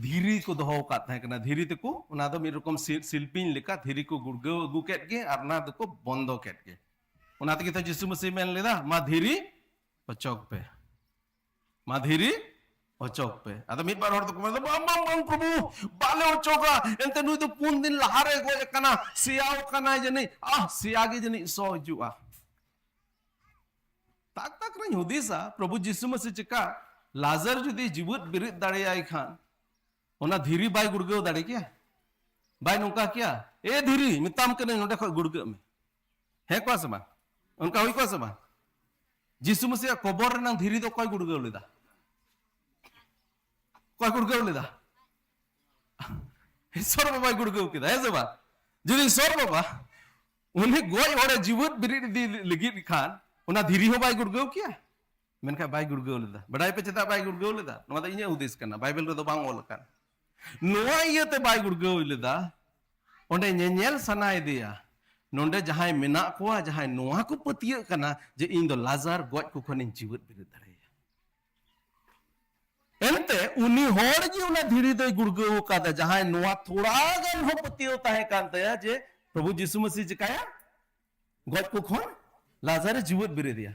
ᱫᱷᱤᱨᱤ ᱠᱚ ᱫᱚᱦᱚ ᱟᱠᱟᱫ ᱛᱟᱦᱮᱸ ᱠᱟᱱᱟ᱾ ᱫᱷᱤᱨᱤ ᱛᱮᱠᱚ, ᱚᱱᱟ ᱫᱚ ᱢᱤᱫ ᱨᱚᱠᱚᱢ ᱥᱤ-, ᱥᱤᱞᱯᱤᱧ ᱞᱮᱠᱟ, ᱫᱷᱤᱨᱤ ᱠᱚ ᱜᱩᱲᱜᱟᱹᱣ ᱟᱹᱜᱩ ᱠᱮᱫ ᱜᱮ ᱟᱨ ᱚᱱᱟ ᱫᱚᱠᱚ ᱵᱚᱱᱫᱚ ᱠᱮᱫ ᱜᱮ᱾ ᱚᱱᱟ ᱛᱮᱜᱮ ᱛᱚ ᱡᱤᱥᱩ ᱢᱟᱹᱥᱤ ᱢᱮᱱ ᱞᱮᱫᱟ, "ᱢᱟ ᱫᱷᱤᱨᱤ ᱚᱪᱚᱜ ᱯᱮ, ᱢᱟ ᱫᱷᱤᱨᱤ ᱚᱪᱚᱜ ᱯᱮ᱾" ᱟᱫᱚ ᱢᱤᱫ ᱵᱟᱨ ᱦᱚᱲ ᱫᱚᱠᱚ ᱢᱮᱱᱫᱟ, "ᱵᱟᱝ, ᱵᱟᱝ, ᱵᱟᱝ, ᱯᱨᱚᱵᱷᱩ, ᱵᱟᱞᱮ ᱚᱪᱚᱜᱟ, ᱮᱱᱛᱮ ᱱᱩᱭ ᱫᱚ ᱯᱩᱱ ᱫᱤᱱ ᱞᱟᱦᱟᱨᱮ ᱜᱚᱡ ᱟᱠᱟᱱᱟ, ᱥᱮᱭᱟᱣ ᱠᱟᱱᱟᱭ ᱡᱟᱹᱱᱤᱡ, ᱟᱦ, ᱥᱮᱭᱟ ᱜᱮ ᱡᱟᱹᱱᱤᱡ ᱥᱚ ᱦᱤᱡᱩᱜᱼᱟ᱾" ᱛᱟᱠ ᱛᱟᱠ ᱨᱮᱧ ᱦᱩᱫᱤᱥᱟ, ᱯᱨᱚᱵᱷᱩ ᱡᱤᱥᱩ ᱢᱟᱹᱥᱤ ᱪᱮᱠᱟ ᱞᱟᱡᱟᱨ ᱡᱩᱫᱤ ᱡᱤᱣᱮᱫ ᱵᱮᱨᱮᱫ ᱫᱟᱲᱮᱭᱟᱭ ᱠᱷᱟᱱ, ᱚᱱᱟ ᱫᱷᱤᱨᱤ ᱵᱟᱭ ᱜᱩᱲᱜᱟᱹᱣ ᱫᱟᱲᱮ ᱠᱮᱭᱟ? ᱵᱟᱭ ᱱᱚᱝᱠᱟ ᱠᱮᱭᱟ, "ᱮ ᱫᱷᱤᱨᱤ, ᱢᱮᱛᱟᱢ ᱠᱟᱹᱱᱟᱹᱧ ᱱᱚᱸᱰᱮ ᱠᱷᱚᱡ ᱜᱩᱲᱜᱟᱹᱜ ᱢᱮ"? ᱦᱮᱸ ᱠᱚᱣᱟ ᱥᱮ ᱵᱟᱝ? ᱚᱱᱠᱟ ᱦᱩᱭ ᱠᱚᱜᱼᱟ ᱥᱮ ᱵᱟᱝ? ᱡᱤᱥᱩ ᱢᱟᱹᱥᱤᱭᱟᱜ ᱠᱚᱵᱚᱨ ᱨᱮᱱᱟᱝ ᱫᱷᱤᱨᱤ ᱫᱚ ᱚᱠᱚᱭ ᱜᱩᱲᱜᱟᱹᱣ ᱞᱮᱫᱟ? ᱚᱠᱚᱭ ᱜᱩᱲᱜᱟᱹᱣ ᱞᱮᱫᱟ? ᱤᱥᱚᱨ ᱵᱟᱵᱟᱭ ᱜᱩᱲᱜᱟᱹᱣ ᱠᱮᱫᱟ, ᱦᱮᱸ ᱥᱮ ᱵᱟᱝ? ᱡᱩᱫᱤ ᱤᱥᱚᱨ ᱵᱟᱵᱟ ᱩᱱᱤ ᱜᱚᱡ ᱦᱚᱲᱮ ᱡᱤᱣᱮᱫ ᱵᱮᱨᱮᱫ ᱤᱫᱤ ᱞᱟᱹᱜᱤᱫ ᱠᱷᱟᱱ, ᱚᱱᱟ ᱫᱷᱤᱨᱤ ᱦᱚᱸ ᱵᱟᱭ ᱜᱩᱲᱜᱟᱹᱣ ᱠᱮᱭᱟ? ᱢᱮᱱᱠᱷᱟᱱ ᱵᱟᱭ ᱜᱩᱲᱜᱟᱹᱣ ᱞᱮᱫᱟ᱾ ᱵᱟᱰᱟᱭ ᱯᱮ ᱪᱮᱫᱟᱜ ᱵᱟᱭ ᱜᱩᱲᱜᱟᱹᱣ ᱞᱮᱫᱟ? ᱱᱚᱣᱟ ᱫᱚ ᱤᱧᱟᱹᱜ ᱦᱩᱫᱤᱥ ᱠᱟᱱᱟ, ᱵᱟᱭᱵᱮᱞ ᱨᱮᱫᱚ ᱵᱟᱝ ᱚᱞ ᱟᱠᱟᱱ᱾ ᱱᱚᱣᱟ ᱤᱭᱟᱹᱛᱮ ᱵᱟᱭ ᱜᱩᱲᱜᱟᱹᱣ ᱞᱮᱫᱟ, ᱚᱸᱰᱮ ᱧᱮᱧᱮᱞ ᱥᱟᱱᱟᱭᱮᱫᱮᱭᱟ, ᱱᱚᱸᱰᱮ ᱡᱟᱦᱟᱸᱭ ᱢᱮᱱᱟᱜ ᱠᱚᱣᱟ, ᱡᱟᱦᱟᱸᱭ ᱱᱚᱣᱟ ᱠᱚ ᱯᱟᱹᱛᱭᱟᱹᱜ ᱠᱟᱱᱟ ᱡᱮ ᱤᱧ ᱫᱚ ᱞᱟᱡᱟᱨ ᱜᱚᱡ ᱠᱚ ᱠᱷᱚᱱᱤᱧ ᱡᱤᱣᱮᱫ ᱵᱮᱨᱮᱫ ᱫᱟᱲᱮᱭᱟᱭᱟ᱾ ᱮᱱᱛᱮ ᱩᱱᱤ ᱦᱚᱲ ᱜᱮ ᱚᱱᱟ ᱫᱷᱤᱨᱤ ᱫᱚᱭ ᱜᱩᱲᱜᱟᱹᱣ ᱟᱠᱟᱫᱟ, ᱡᱟᱦᱟᱸᱭ ᱱᱚᱣᱟ ᱛᱷᱚᱲᱟ ᱜᱟᱱ ᱦᱚᱸ ᱯᱟᱹᱛᱭᱟᱹᱣ ᱛᱟᱦᱮᱸ ᱠᱟᱱ ᱛᱟᱭᱟ ᱡᱮ ᱯᱨᱚᱵᱷᱩ ᱡᱤᱥᱩ ᱢᱟᱹᱥᱤ ᱪᱤᱠᱟᱭᱟ, ᱜᱚᱡ ᱠᱚ ᱠᱷᱚᱱ ᱞᱟᱡᱟᱨᱮ ᱡᱤᱣᱮᱫ ᱵᱮᱨᱮᱫᱮᱭᱟ᱾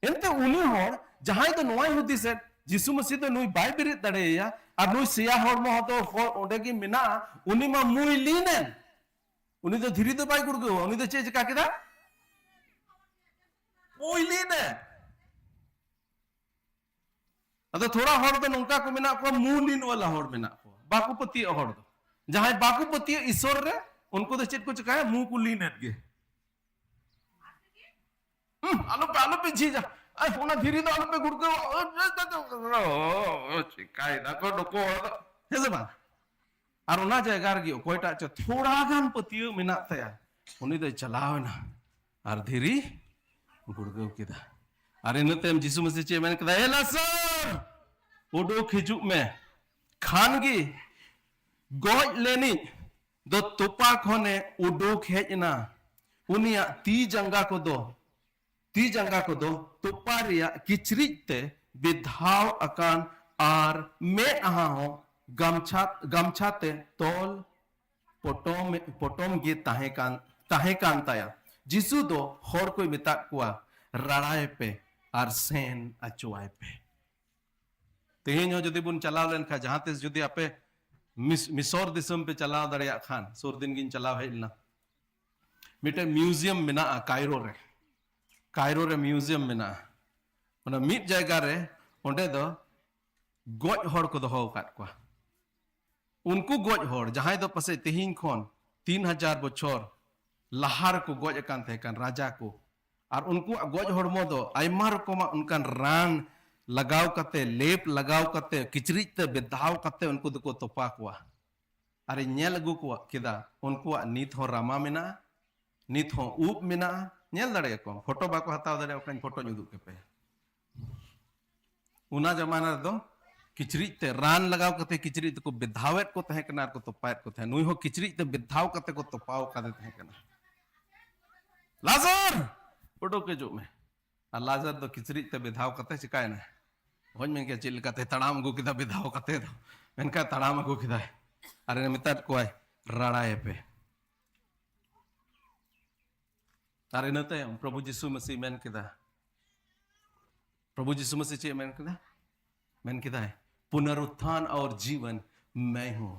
ᱮᱱᱛᱮ ᱩᱱᱤ ᱦᱚᱲ ᱡᱟᱦᱟᱸᱭ ᱫᱚ ᱱᱚᱣᱟᱭ ᱦᱩᱫᱤᱥᱮᱫ, ᱡᱤᱥᱩ ᱢᱟᱹᱥᱤ ᱫᱚ ᱱᱩᱭ ᱵᱟᱭ ᱵᱮᱨᱮᱫ ᱫᱟᱲᱮᱭᱟᱭᱟ, ᱟᱨ ᱱᱩᱭ ᱥᱮᱭᱟ ᱦᱚᱲᱢᱚ ᱫᱚ ᱦᱚᱲ ᱚᱸᱰᱮ ᱜᱮ ᱢᱮᱱᱟᱜᱼᱟ, ᱩᱱᱤ ᱢᱟ ᱢᱩᱭ ᱞᱤᱱᱮᱱ᱾ ᱩᱱᱤ ᱫᱚ ᱫᱷᱤᱨᱤ ᱫᱚ ᱵᱟᱭ ᱜᱩᱲᱜᱟᱹᱣᱟ, ᱩᱱᱤ ᱫᱚ ᱪᱮᱫ ᱪᱤᱠᱟ ᱠᱮᱫᱟ? ᱢᱩᱭ ᱞᱤᱱᱮᱱ᱾ ᱟᱫᱚ ᱛᱷᱚᱲᱟ ᱦᱚᱲ ᱫᱚ ᱱᱚᱝᱠᱟ ᱠᱚ ᱢᱮᱱᱟᱜ ᱠᱚᱣᱟ, ᱢᱩ ᱞᱤᱱ ᱣᱟᱞᱟ ᱦᱚᱲ ᱢᱮᱱᱟᱜ ᱠᱚᱣᱟ, ᱵᱟᱠᱚ ᱯᱟᱹᱛᱭᱟᱹᱜ ᱦᱚᱲ ᱫᱚ᱾ ᱡᱟᱦᱟᱸᱭ ᱵᱟᱠᱚ ᱯᱟᱹᱛᱭᱟᱹᱜ ᱤᱥᱚᱨ ᱨᱮ, ᱩᱱᱠᱩ ᱫᱚ ᱪᱮᱫ ᱠᱚ ᱪᱤᱠᱟᱭᱟ? ᱢᱩ ᱠᱚ ᱞᱤᱱᱮᱫ ᱜᱮ᱾ ᱦᱩᱸ, ᱟᱞᱚᱯᱮ, ᱟᱞᱚᱯᱮ ᱡᱷᱤᱡᱟ᱾ ᱟᱭ, ᱚᱱᱟ ᱫᱷᱤᱨᱤ ᱫᱚ ᱟᱞᱚᱯᱮ ᱜᱩᱲᱠᱟᱹᱣᱟ᱾ ᱪᱤᱠᱟᱭ ᱫᱟᱠᱚ ᱱᱩᱠᱩ ᱦᱚᱲ ᱫᱚ? ᱦᱮᱸ ᱥᱮ ᱵᱟᱝ? ᱟᱨ ᱚᱱᱟ ᱡᱟᱭᱜᱟ ᱨᱮᱜᱮ ᱚᱠᱚᱭᱴᱟᱜ ᱪᱚ ᱛᱷᱚᱲᱟ ᱜᱟᱱ ᱯᱟᱹᱛᱭᱟᱹᱣ ᱢᱮᱱᱟᱜ ᱛᱟᱭᱟ, ᱩᱱᱤ ᱫᱚᱭ ᱪᱟᱞᱟᱣ ᱮᱱᱟ ᱟᱨ ᱫᱷᱤᱨᱤ ᱜᱩᱲᱜᱟᱹᱣ ᱠᱮᱫᱟ᱾ ᱟᱨ ᱤᱱᱟᱹ ᱛᱟᱭᱚᱢ ᱡᱤᱥᱩ ᱢᱟᱹᱥᱤ ᱪᱮᱫ ᱮ ᱢᱮᱱ ᱠᱮᱫᱟ? "ᱮ ᱞᱟᱥᱟᱨ, ᱩᱰᱩᱠ ᱦᱤᱡᱩᱜ ᱢᱮ᱾" ᱠᱷᱟᱱ ᱜᱮ ᱜᱚᱡ ᱞᱮᱱᱤᱡ ᱫᱚ ᱛᱚᱯᱟ ᱠᱷᱚᱱᱮ ᱩᱰᱩᱠ ᱦᱮᱡ ᱮᱱᱟ᱾ ᱩᱱᱤᱭᱟᱜ ᱛᱤ ᱡᱟᱸᱜᱟ ᱠᱚᱫᱚ, ᱛᱤ ᱡᱟᱸᱜᱟ ᱠᱚᱫᱚ ᱛᱚᱯᱟ ᱨᱮᱭᱟᱜ ᱠᱤᱪᱨᱤᱡ ᱛᱮ ᱵᱮᱫᱷᱟᱣ ᱟᱠᱟᱱ ᱟᱨ ᱢᱮᱫᱦᱟ ᱦᱚᱸ ᱜᱟᱢᱪᱷᱟ, ᱜᱟᱢᱪᱷᱟ ᱛᱮ ᱛᱚᱞ ᱯᱚᱴᱚᱢ, ᱯᱚᱴᱚᱢ ᱜᱮ ᱛᱟᱦᱮᱸ ᱠᱟᱱ, ᱛᱟᱦᱮᱸ ᱠᱟᱱ ᱛᱟᱭᱟ᱾ ᱡᱤᱥᱩ ᱫᱚ ᱦᱚᱲ ᱠᱚᱭ ᱢᱮᱛᱟᱫ ᱠᱚᱣᱟ, "ᱨᱟᱲᱟᱭᱮ ᱯᱮ ᱟᱨ ᱥᱮᱱ ᱚᱪᱚᱣᱟᱭ ᱯᱮ᱾" ᱛᱮᱦᱮᱧ ᱦᱚᱸ ᱡᱩᱫᱤ ᱵᱚᱱ ᱪᱟᱞᱟᱣ ᱞᱮᱱᱠᱷᱟᱱ, ᱡᱟᱦᱟᱸ ᱛᱤᱥ ᱡᱩᱫᱤ ᱟᱯᱮ ᱢᱤᱥ-, ᱢᱤᱥᱚᱨ ᱫᱤᱥᱚᱢ ᱯᱮ ᱪᱟᱞᱟᱣ ᱫᱟᱲᱮᱭᱟᱜ ᱠᱷᱟᱱ, ᱥᱩᱨ ᱫᱤᱱ ᱜᱤᱧ ᱪᱟᱞᱟᱣ ᱦᱮᱡ ᱞᱮᱱᱟ, ᱢᱤᱫᱴᱮᱱ ᱢᱤᱭᱩᱡᱤᱭᱟᱢ ᱢᱮᱱᱟᱜᱼᱟ ᱠᱟᱭᱨᱳ ᱨᱮ᱾ ᱠᱟᱭᱨᱳ ᱨᱮ ᱢᱤᱭᱩᱡᱤᱭᱟᱢ ᱢᱮᱱᱟᱜᱼᱟ᱾ ᱚᱱᱟ ᱢᱤᱫ ᱡᱟᱭᱜᱟ ᱨᱮ, ᱚᱸᱰᱮ ᱫᱚ ᱜᱚᱡ ᱦᱚᱲ ᱠᱚ ᱫᱚᱦᱚ ᱟᱠᱟᱫ ᱠᱚᱣᱟ᱾ ᱩᱱᱠᱩ ᱜᱚᱡ ᱦᱚᱲ, ᱡᱟᱦᱟᱸᱭ ᱫᱚ ᱯᱟᱥᱮᱡ ᱛᱮᱦᱮᱧ ᱠᱷᱚᱱ ᱛᱤᱱ ᱦᱟᱡᱟᱨ ᱵᱚᱪᱷᱚᱨ ᱞᱟᱦᱟ ᱨᱮᱠᱚ ᱜᱚᱡ ᱟᱠᱟᱱ ᱛᱟᱦᱮᱸ ᱠᱟᱱ ᱨᱟᱡᱟ ᱠᱚ, ᱟᱨ ᱩᱱᱠᱩᱣᱟᱜ ᱜᱚᱡ ᱦᱚᱲᱢᱚ ᱫᱚ ᱟᱭᱢᱟ ᱨᱚᱠᱚᱢᱟᱜ ᱚᱱᱠᱟᱱ ᱨᱟᱱ ᱞᱟᱜᱟᱣ ᱠᱟᱛᱮ, ᱞᱮᱯ ᱞᱟᱜᱟᱣ ᱠᱟᱛᱮ, ᱠᱤᱪᱨᱤᱡ ᱛᱮ ᱵᱮᱫᱷᱟᱣ ᱠᱟᱛᱮ ᱩᱱᱠᱩ ᱫᱚᱠᱚ ᱛᱚᱯᱟ ᱠᱚᱣᱟ᱾ ᱟᱨᱤᱧ ᱧᱮᱞ ᱟᱹᱜᱩ ᱠᱚᱣᱟ, ᱠᱮᱫᱟ, ᱩᱱᱠᱩᱣᱟᱜ ᱱᱤᱛ ᱦᱚᱸ ᱨᱟᱢᱟ ᱢᱮᱱᱟᱜᱼᱟ, ᱱᱤᱛ ᱦᱚᱸ ᱩᱵ ᱢᱮᱱᱟᱜᱼᱟ᱾ ᱧᱮᱞ ᱫᱟᱲᱮᱭᱟᱠᱚᱣᱟᱢ, ᱯᱷᱳᱴᱳ ᱵᱟᱠᱚ ᱦᱟᱛᱟᱣ ᱫᱟᱲᱮᱭᱟᱜ ᱠᱷᱟᱱ ᱯᱷᱳᱴᱳᱧ ᱩᱫᱩᱜ ᱠᱮᱯᱮᱭᱟ᱾ ᱚᱱᱟ ᱡᱟᱢᱟᱱᱟ ᱨᱮᱫᱚ ᱠᱤᱪᱨᱤᱡ ᱛᱮ, ᱨᱟᱱ ᱞᱟᱜᱟᱣ ᱠᱟᱛᱮ ᱠᱤᱪᱨᱤᱡ ᱛᱮᱠᱚ ᱵᱮᱫᱷᱟᱣᱮᱫ ᱠᱚ ᱛᱟᱦᱮᱸ ᱠᱟᱱᱟ ᱟᱨ ᱠᱚ ᱛᱚᱯᱟᱭᱮᱫ ᱠᱚ ᱛᱟᱦᱮᱸ᱾ ᱱᱩᱭ ᱦᱚᱸ ᱠᱤᱪᱨᱤᱡ ᱛᱮ ᱵᱮᱫᱷᱟᱣ ᱠᱟᱛᱮ ᱠᱚ ᱛᱚᱯᱟᱣ ᱠᱟᱫᱮ ᱛᱟᱦᱮᱸ ᱠᱟᱱᱟ, "ᱞᱟᱡᱟᱨ, ᱩᱰᱩᱠ ᱦᱤᱡᱩᱜ ᱢᱮ!" ᱟᱨ ᱞᱟᱡᱟᱨ ᱫᱚ ᱠᱤᱪᱨᱤᱡ ᱛᱮ ᱵᱮᱫᱷᱟᱣ ᱠᱟᱛᱮ ᱪᱤᱠᱟᱭᱮᱱᱟ? ᱦᱚᱧ ᱢᱮᱱ ᱠᱮᱫᱟ, "ᱪᱮᱫ ᱞᱮᱠᱟᱛᱮ ᱛᱟᱲᱟᱢ ᱟᱹᱜᱩ ᱠᱮᱫᱟ ᱵᱮᱫᱷᱟᱣ ᱠᱟᱛᱮ ᱫᱚ?" ᱢᱮᱱᱠᱷᱟᱱ ᱛᱟᱲᱟᱢ ᱟᱹᱜᱩ ᱠᱮᱫᱟᱭ ᱟᱨ ᱮ ᱢᱮᱛᱟᱫ ᱠᱚᱣᱟᱭ, "ᱨᱟᱲᱟᱭᱮᱯᱮ᱾" ᱟᱨ ᱤᱱᱟᱹ ᱛᱟᱭᱚᱢ ᱯᱨᱚᱵᱷᱩ ᱡᱤᱥᱩ ᱢᱟᱹᱥᱤ ᱢᱮᱱ ᱠᱮᱫᱟ, ᱯᱨᱚᱵᱷᱩ ᱡᱤᱥᱩ ᱢᱟᱹᱥᱤ ᱪᱮᱫ ᱢᱮᱱ ᱠᱮᱫᱟ? ᱢᱮᱱ ᱠᱮᱫᱟᱭ, "ᱯᱩᱱᱟᱨᱩᱛᱛᱷᱟᱱ ᱟᱨ ᱡᱤᱵᱚᱱ ᱢᱮ ᱦᱩᱸ,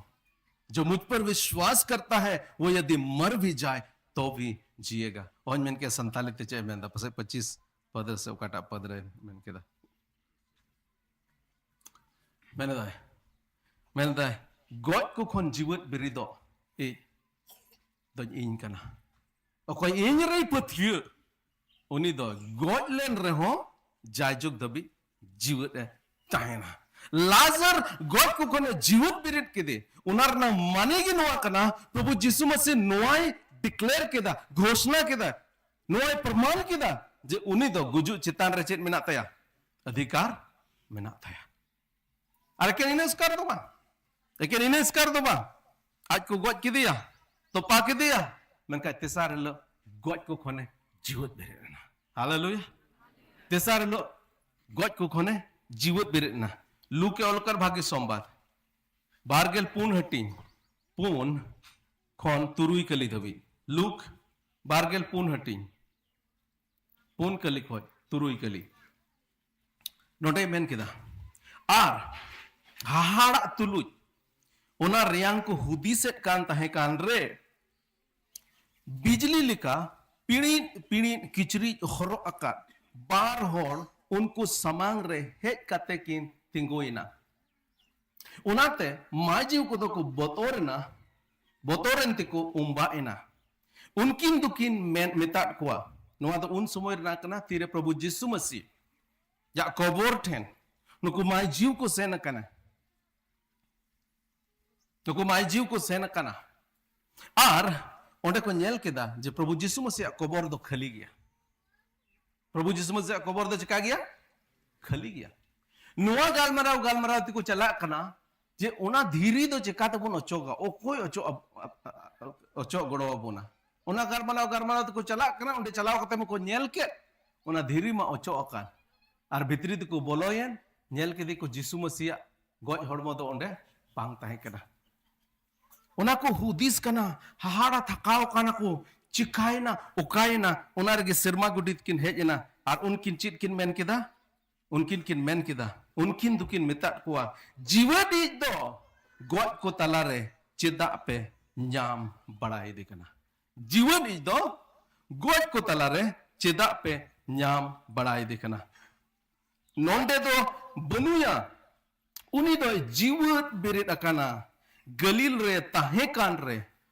ᱡᱚ ᱢᱩᱡᱽ ᱯᱚᱨ ᱵᱤᱥᱣᱟᱥ ᱠᱟᱨᱛᱟ ᱦᱟᱭ ᱣᱚ ᱭᱚᱫᱤ ᱢᱟᱨ ᱵᱷᱤ ᱡᱟᱭ ᱛᱚ ᱵᱷᱤ ᱡᱤᱭᱮᱜᱟ᱾" ᱚᱦᱚᱧ ᱢᱮᱱ ᱠᱮᱫᱟ ᱥᱟᱱᱛᱟᱞᱤ ᱛᱮ ᱪᱮᱫ ᱮ ᱢᱮᱱᱫᱟ, ᱯᱟᱥᱮᱡ ᱯᱚᱸᱪᱤᱥ ᱯᱚᱫ ᱨᱮ ᱥᱮ ᱚᱠᱟᱴᱟᱜ ᱯᱚᱫ ᱨᱮ ᱢᱮᱱ ᱠᱮᱫᱟ᱾ ᱢᱮᱱᱫᱟᱭ, ᱢᱮᱱᱫᱟᱭ, "ᱜᱚᱡ ᱠᱚ ᱠᱷᱚᱱ ᱡᱤᱣᱮᱫ ᱵᱮᱨᱮᱫᱚᱜ ᱤᱡ ᱫᱚᱧ ᱤᱧ ᱠᱟᱱᱟ᱾ ᱚᱠᱚᱭ ᱤᱧ ᱨᱮᱭ ᱯᱟᱹᱛᱭᱟᱹᱜ, ᱩᱱᱤ ᱫᱚ ᱜᱚᱡ ᱞᱮᱱ ᱨᱮᱦᱚᱸ ᱡᱟᱭᱡᱩᱜᱽ ᱫᱷᱟᱹᱵᱤᱡ ᱡᱤᱣᱮᱫ ᱮ ᱛᱟᱦᱮᱱᱟ᱾" ᱞᱟᱡᱟᱨ ᱜᱚᱡ ᱠᱚ ᱠᱷᱚᱱᱮ ᱡᱤᱣᱮᱫ ᱵᱮᱨᱮᱫ ᱠᱮᱫᱮ, ᱚᱱᱟ ᱨᱮᱱᱟᱜ ᱢᱟᱱᱮ ᱜᱮ ᱱᱚᱣᱟ ᱠᱟᱱᱟ, ᱯᱨᱚᱵᱷᱩ ᱡᱤᱥᱩ ᱢᱟᱹᱥᱤ ᱱᱚᱣᱟᱭ ᱰᱤᱠᱞᱮᱭᱟᱨ ᱠᱮᱫᱟ, ᱜᱷᱳᱥᱱᱟ ᱠᱮᱫᱟ, ᱱᱚᱣᱟᱭ ᱯᱨᱚᱢᱟᱱ ᱠᱮᱫᱟ ᱡᱮ ᱩᱱᱤ ᱫᱚ ᱜᱩᱡᱩᱜ ᱪᱮᱛᱟᱱ ᱨᱮ ᱪᱮᱫ ᱢᱮᱱᱟᱜ ᱛᱟᱭᱟ? ᱚᱫᱷᱤᱠᱟᱨ ᱢᱮᱱᱟᱜ ᱛᱟᱭᱟ᱾ ᱟᱨ ᱮᱠᱮᱱ ᱤᱱᱟᱹ ᱮᱥᱠᱟᱨ ᱫᱚ ᱵᱟᱝ, ᱮᱠᱮᱱ ᱤᱱᱟᱹ ᱮᱥᱠᱟᱨ ᱫᱚ ᱵᱟᱝ, ᱟᱡ ᱠᱚ ᱜᱚᱡ ᱠᱮᱫᱮᱭᱟ, ᱛᱚᱯᱟ ᱠᱮᱫᱮᱭᱟ, ᱢᱮᱱᱠᱷᱟᱱ ᱛᱮᱥᱟᱨ ᱦᱤᱞᱳᱜ ᱜᱚᱡ ᱠᱚ ᱠᱷᱚᱱᱮ ᱡᱤᱣᱮᱫ ᱵᱮᱨᱮᱫ ᱮᱱᱟ᱾ ᱦᱟᱞᱮᱞᱩᱭᱟ! ᱛᱮᱥᱟᱨ ᱦᱤᱞᱳᱜ ᱜᱚᱡ ᱠᱚ ᱠᱷᱚᱱᱮ ᱡᱤᱣᱮᱫ ᱵᱮᱨᱮᱫ ᱮᱱᱟ᱾ ᱞᱩᱠ ᱮ ᱚᱞ ᱠᱟᱫ ᱵᱷᱟᱜᱮ ᱥᱚᱢᱵᱟᱫ, ᱵᱟᱨᱜᱮᱞ ᱯᱩᱱ ᱦᱟᱹᱴᱤᱧ, ᱯᱩᱱ ᱠᱷᱚᱱ ᱛᱩᱨᱩᱭ ᱠᱟᱹᱞᱤ ᱫᱷᱟᱹᱵᱤᱡ᱾ ᱞᱩᱠ ᱵᱟᱨᱜᱮᱞ ᱯᱩᱱ ᱦᱟᱹᱴᱤᱧ, ᱯᱩᱱ ᱠᱟᱹᱞᱤ ᱠᱷᱚᱱ ᱛᱩᱨᱩᱭ ᱠᱟᱹᱞᱤ᱾ ᱱᱚᱰᱮᱭ ᱢᱮᱱ ᱠᱮᱫᱟ, ᱟᱨ ᱦᱟᱦᱟᱲᱟᱜ ᱛᱩᱞᱩᱡ ᱚᱱᱟ ᱨᱮᱭᱟᱝ ᱠᱚ ᱦᱩᱫᱤᱥᱮᱫ ᱠᱟᱱ ᱛᱟᱦᱮᱸ ᱠᱟᱱ ᱨᱮ, ᱵᱤᱡᱽᱞᱤ ᱞᱮᱠᱟ ᱯᱤᱲᱤᱡ ᱯᱤᱲᱤᱡ ᱠᱤᱪᱨᱤᱡ ᱦᱚᱨᱚᱜ ᱟᱠᱟᱫ ᱵᱟᱨ ᱦᱚᱲ ᱩᱱᱠᱩ ᱥᱟᱢᱟᱝ ᱨᱮ ᱦᱮᱡ ᱠᱟᱛᱮ ᱠᱤᱱ ᱛᱤᱸᱜᱩᱭᱮᱱᱟ᱾ ᱚᱱᱟᱛᱮ ᱢᱟᱹᱭᱡᱩ ᱠᱚᱫᱚ ᱠᱚ ᱵᱚᱛᱚᱨᱮᱱᱟ, ᱵᱚᱛᱚᱨᱮᱱ ᱛᱮᱠᱚ ᱩᱢᱵᱟᱜ ᱮᱱᱟ᱾ ᱩᱱᱠᱤᱱ ᱫᱚᱠᱤᱱ ᱢᱮᱱ ᱢᱮᱛᱟᱫ ᱠᱚᱣᱟ, ᱱᱚᱣᱟ ᱫᱚ ᱩᱱ ᱥᱚᱢᱚᱭ ᱨᱮᱱᱟᱜ ᱠᱟᱱᱟ, ᱛᱤᱨᱮ ᱯᱨᱚᱵᱷᱩ ᱡᱤᱥᱩ ᱢᱟᱹᱥᱤ ᱭᱟᱜ ᱠᱚᱵᱚᱨ ᱴᱷᱮᱱ ᱱᱩᱠᱩ ᱢᱟᱹᱭᱡᱩ ᱠᱚ ᱥᱮᱱ ᱟᱠᱟᱱᱟ᱾ ᱱᱩᱠᱩ ᱢᱟᱹᱭᱡᱩ ᱠᱚ ᱥᱮᱱ ᱟᱠᱟᱱᱟ ᱟᱨ ᱚᱸᱰᱮ ᱠᱚ ᱧᱮᱞ ᱠᱮᱫᱟ ᱡᱮ ᱯᱨᱚᱵᱷᱩ ᱡᱤᱥᱩ ᱢᱟᱹᱥᱤᱭᱟᱜ ᱠᱚᱵᱚᱨ ᱫᱚ ᱠᱷᱟᱹᱞᱤ ᱜᱮᱭᱟ᱾ ᱯᱨᱚᱵᱷᱩ ᱡᱤᱥᱩ ᱢᱟᱹᱥᱤᱭᱟᱜ ᱠᱚᱵᱚᱨ ᱫᱚ ᱪᱮᱠᱟ ᱜᱮᱭᱟ? ᱠᱷᱟᱹᱞᱤ ᱜᱮᱭᱟ᱾ ᱱᱚᱣᱟ ᱜᱟᱞᱢᱟᱨᱟᱣ ᱜᱟᱞᱢᱟᱨᱟᱣ ᱛᱮᱠᱚ ᱪᱟᱞᱟᱜ ᱠᱟᱱᱟ ᱡᱮ ᱚᱱᱟ ᱫᱷᱤᱨᱤ ᱫᱚ ᱪᱮᱠᱟ ᱛᱮᱵᱚᱱ ᱚᱪᱚᱜᱟ, ᱚᱠᱚᱭ ᱚᱪᱚᱜ ᱟᱵ-, ᱟᱵ-, ᱟᱵ-, ᱚᱪᱚᱜ ᱜᱚᱲᱚ ᱟᱵᱚᱱᱟ? ᱚᱱᱟ ᱜᱟᱞᱢᱟᱨᱟᱣ ᱜᱟᱞᱢᱟᱨᱟᱣ ᱛᱮᱠᱚ ᱪᱟᱞᱟᱜ ᱠᱟᱱᱟ, ᱚᱸᱰᱮ ᱪᱟᱞᱟᱣ ᱠᱟᱛᱮ ᱢᱟᱠᱚ ᱧᱮᱞ ᱠᱮᱫ ᱚᱱᱟ ᱫᱷᱤᱨᱤ ᱢᱟ ᱚᱪᱚᱜ ᱟᱠᱟᱱ, ᱟᱨ ᱵᱷᱤᱛᱨᱤ ᱛᱮᱠᱚ ᱵᱚᱞᱚᱭᱮᱱ, ᱧᱮᱞ ᱠᱮᱫᱮ ᱠᱚ ᱡᱤᱥᱩ ᱢᱟᱹᱥᱤᱭᱟᱜ ᱜᱚᱡ ᱦᱚᱲᱢᱚ ᱫᱚ ᱚᱸᱰᱮ ᱵᱟᱝ ᱛᱟᱦᱮᱸ ᱠᱟᱱᱟ᱾ ᱚᱱᱟ ᱠᱚ ᱦᱩᱫᱤᱥ ᱠᱟᱱᱟ, ᱦᱟᱦᱟᱲᱟ ᱛᱷᱟᱠᱟᱣ ᱠᱟᱱᱟ ᱠᱚ, ᱪᱤᱠᱟᱭᱮᱱᱟ, ᱚᱠᱟᱭᱮᱱᱟ? ᱚᱱᱟ ᱨᱮᱜᱮ ᱥᱮᱨᱢᱟ ᱜᱚᱰᱮᱛ ᱠᱤᱱ ᱦᱮᱡ ᱮᱱᱟ ᱟᱨ ᱩᱱᱠᱤᱱ ᱪᱮᱫ ᱠᱤᱱ ᱢᱮᱱ ᱠᱮᱫᱟ? ᱩᱱᱠᱤᱱ ᱠᱤᱱ ᱢᱮᱱ ᱠᱮᱫᱟ, ᱩᱱᱠᱤᱱ ᱫᱚᱠᱤᱱ ᱢᱮᱛᱟᱫ ᱠᱚᱣᱟ, "ᱡᱤᱣᱮᱫᱤᱡ ᱫᱚ ᱜᱚᱡ ᱠᱚ ᱛᱟᱞᱟᱨᱮ ᱪᱮᱫᱟᱜ ᱯᱮ ᱧᱟᱢ ᱵᱟᱲᱟᱭᱮᱫᱮ ᱠᱟᱱᱟ? ᱡᱤᱣᱮᱫᱤᱡ ᱫᱚ ᱜᱚᱡ ᱠᱚ ᱛᱟᱞᱟᱨᱮ ᱪᱮᱫᱟᱜ ᱯᱮ ᱧᱟᱢ ᱵᱟᱲᱟᱭᱮᱫᱮ ᱠᱟᱱᱟ?" ᱱᱚᱸᱰᱮ ᱫᱚ ᱵᱟᱹᱱᱩᱭᱟ, ᱩᱱᱤ ᱫᱚᱭ ᱡᱤᱣᱮᱫ ᱵᱮᱨᱮᱫ ᱟᱠᱟᱱᱟ᱾ ᱜᱟᱹᱞᱤᱞ ᱨᱮ ᱛᱟᱦᱮᱸ ᱠᱟᱱ ᱨᱮ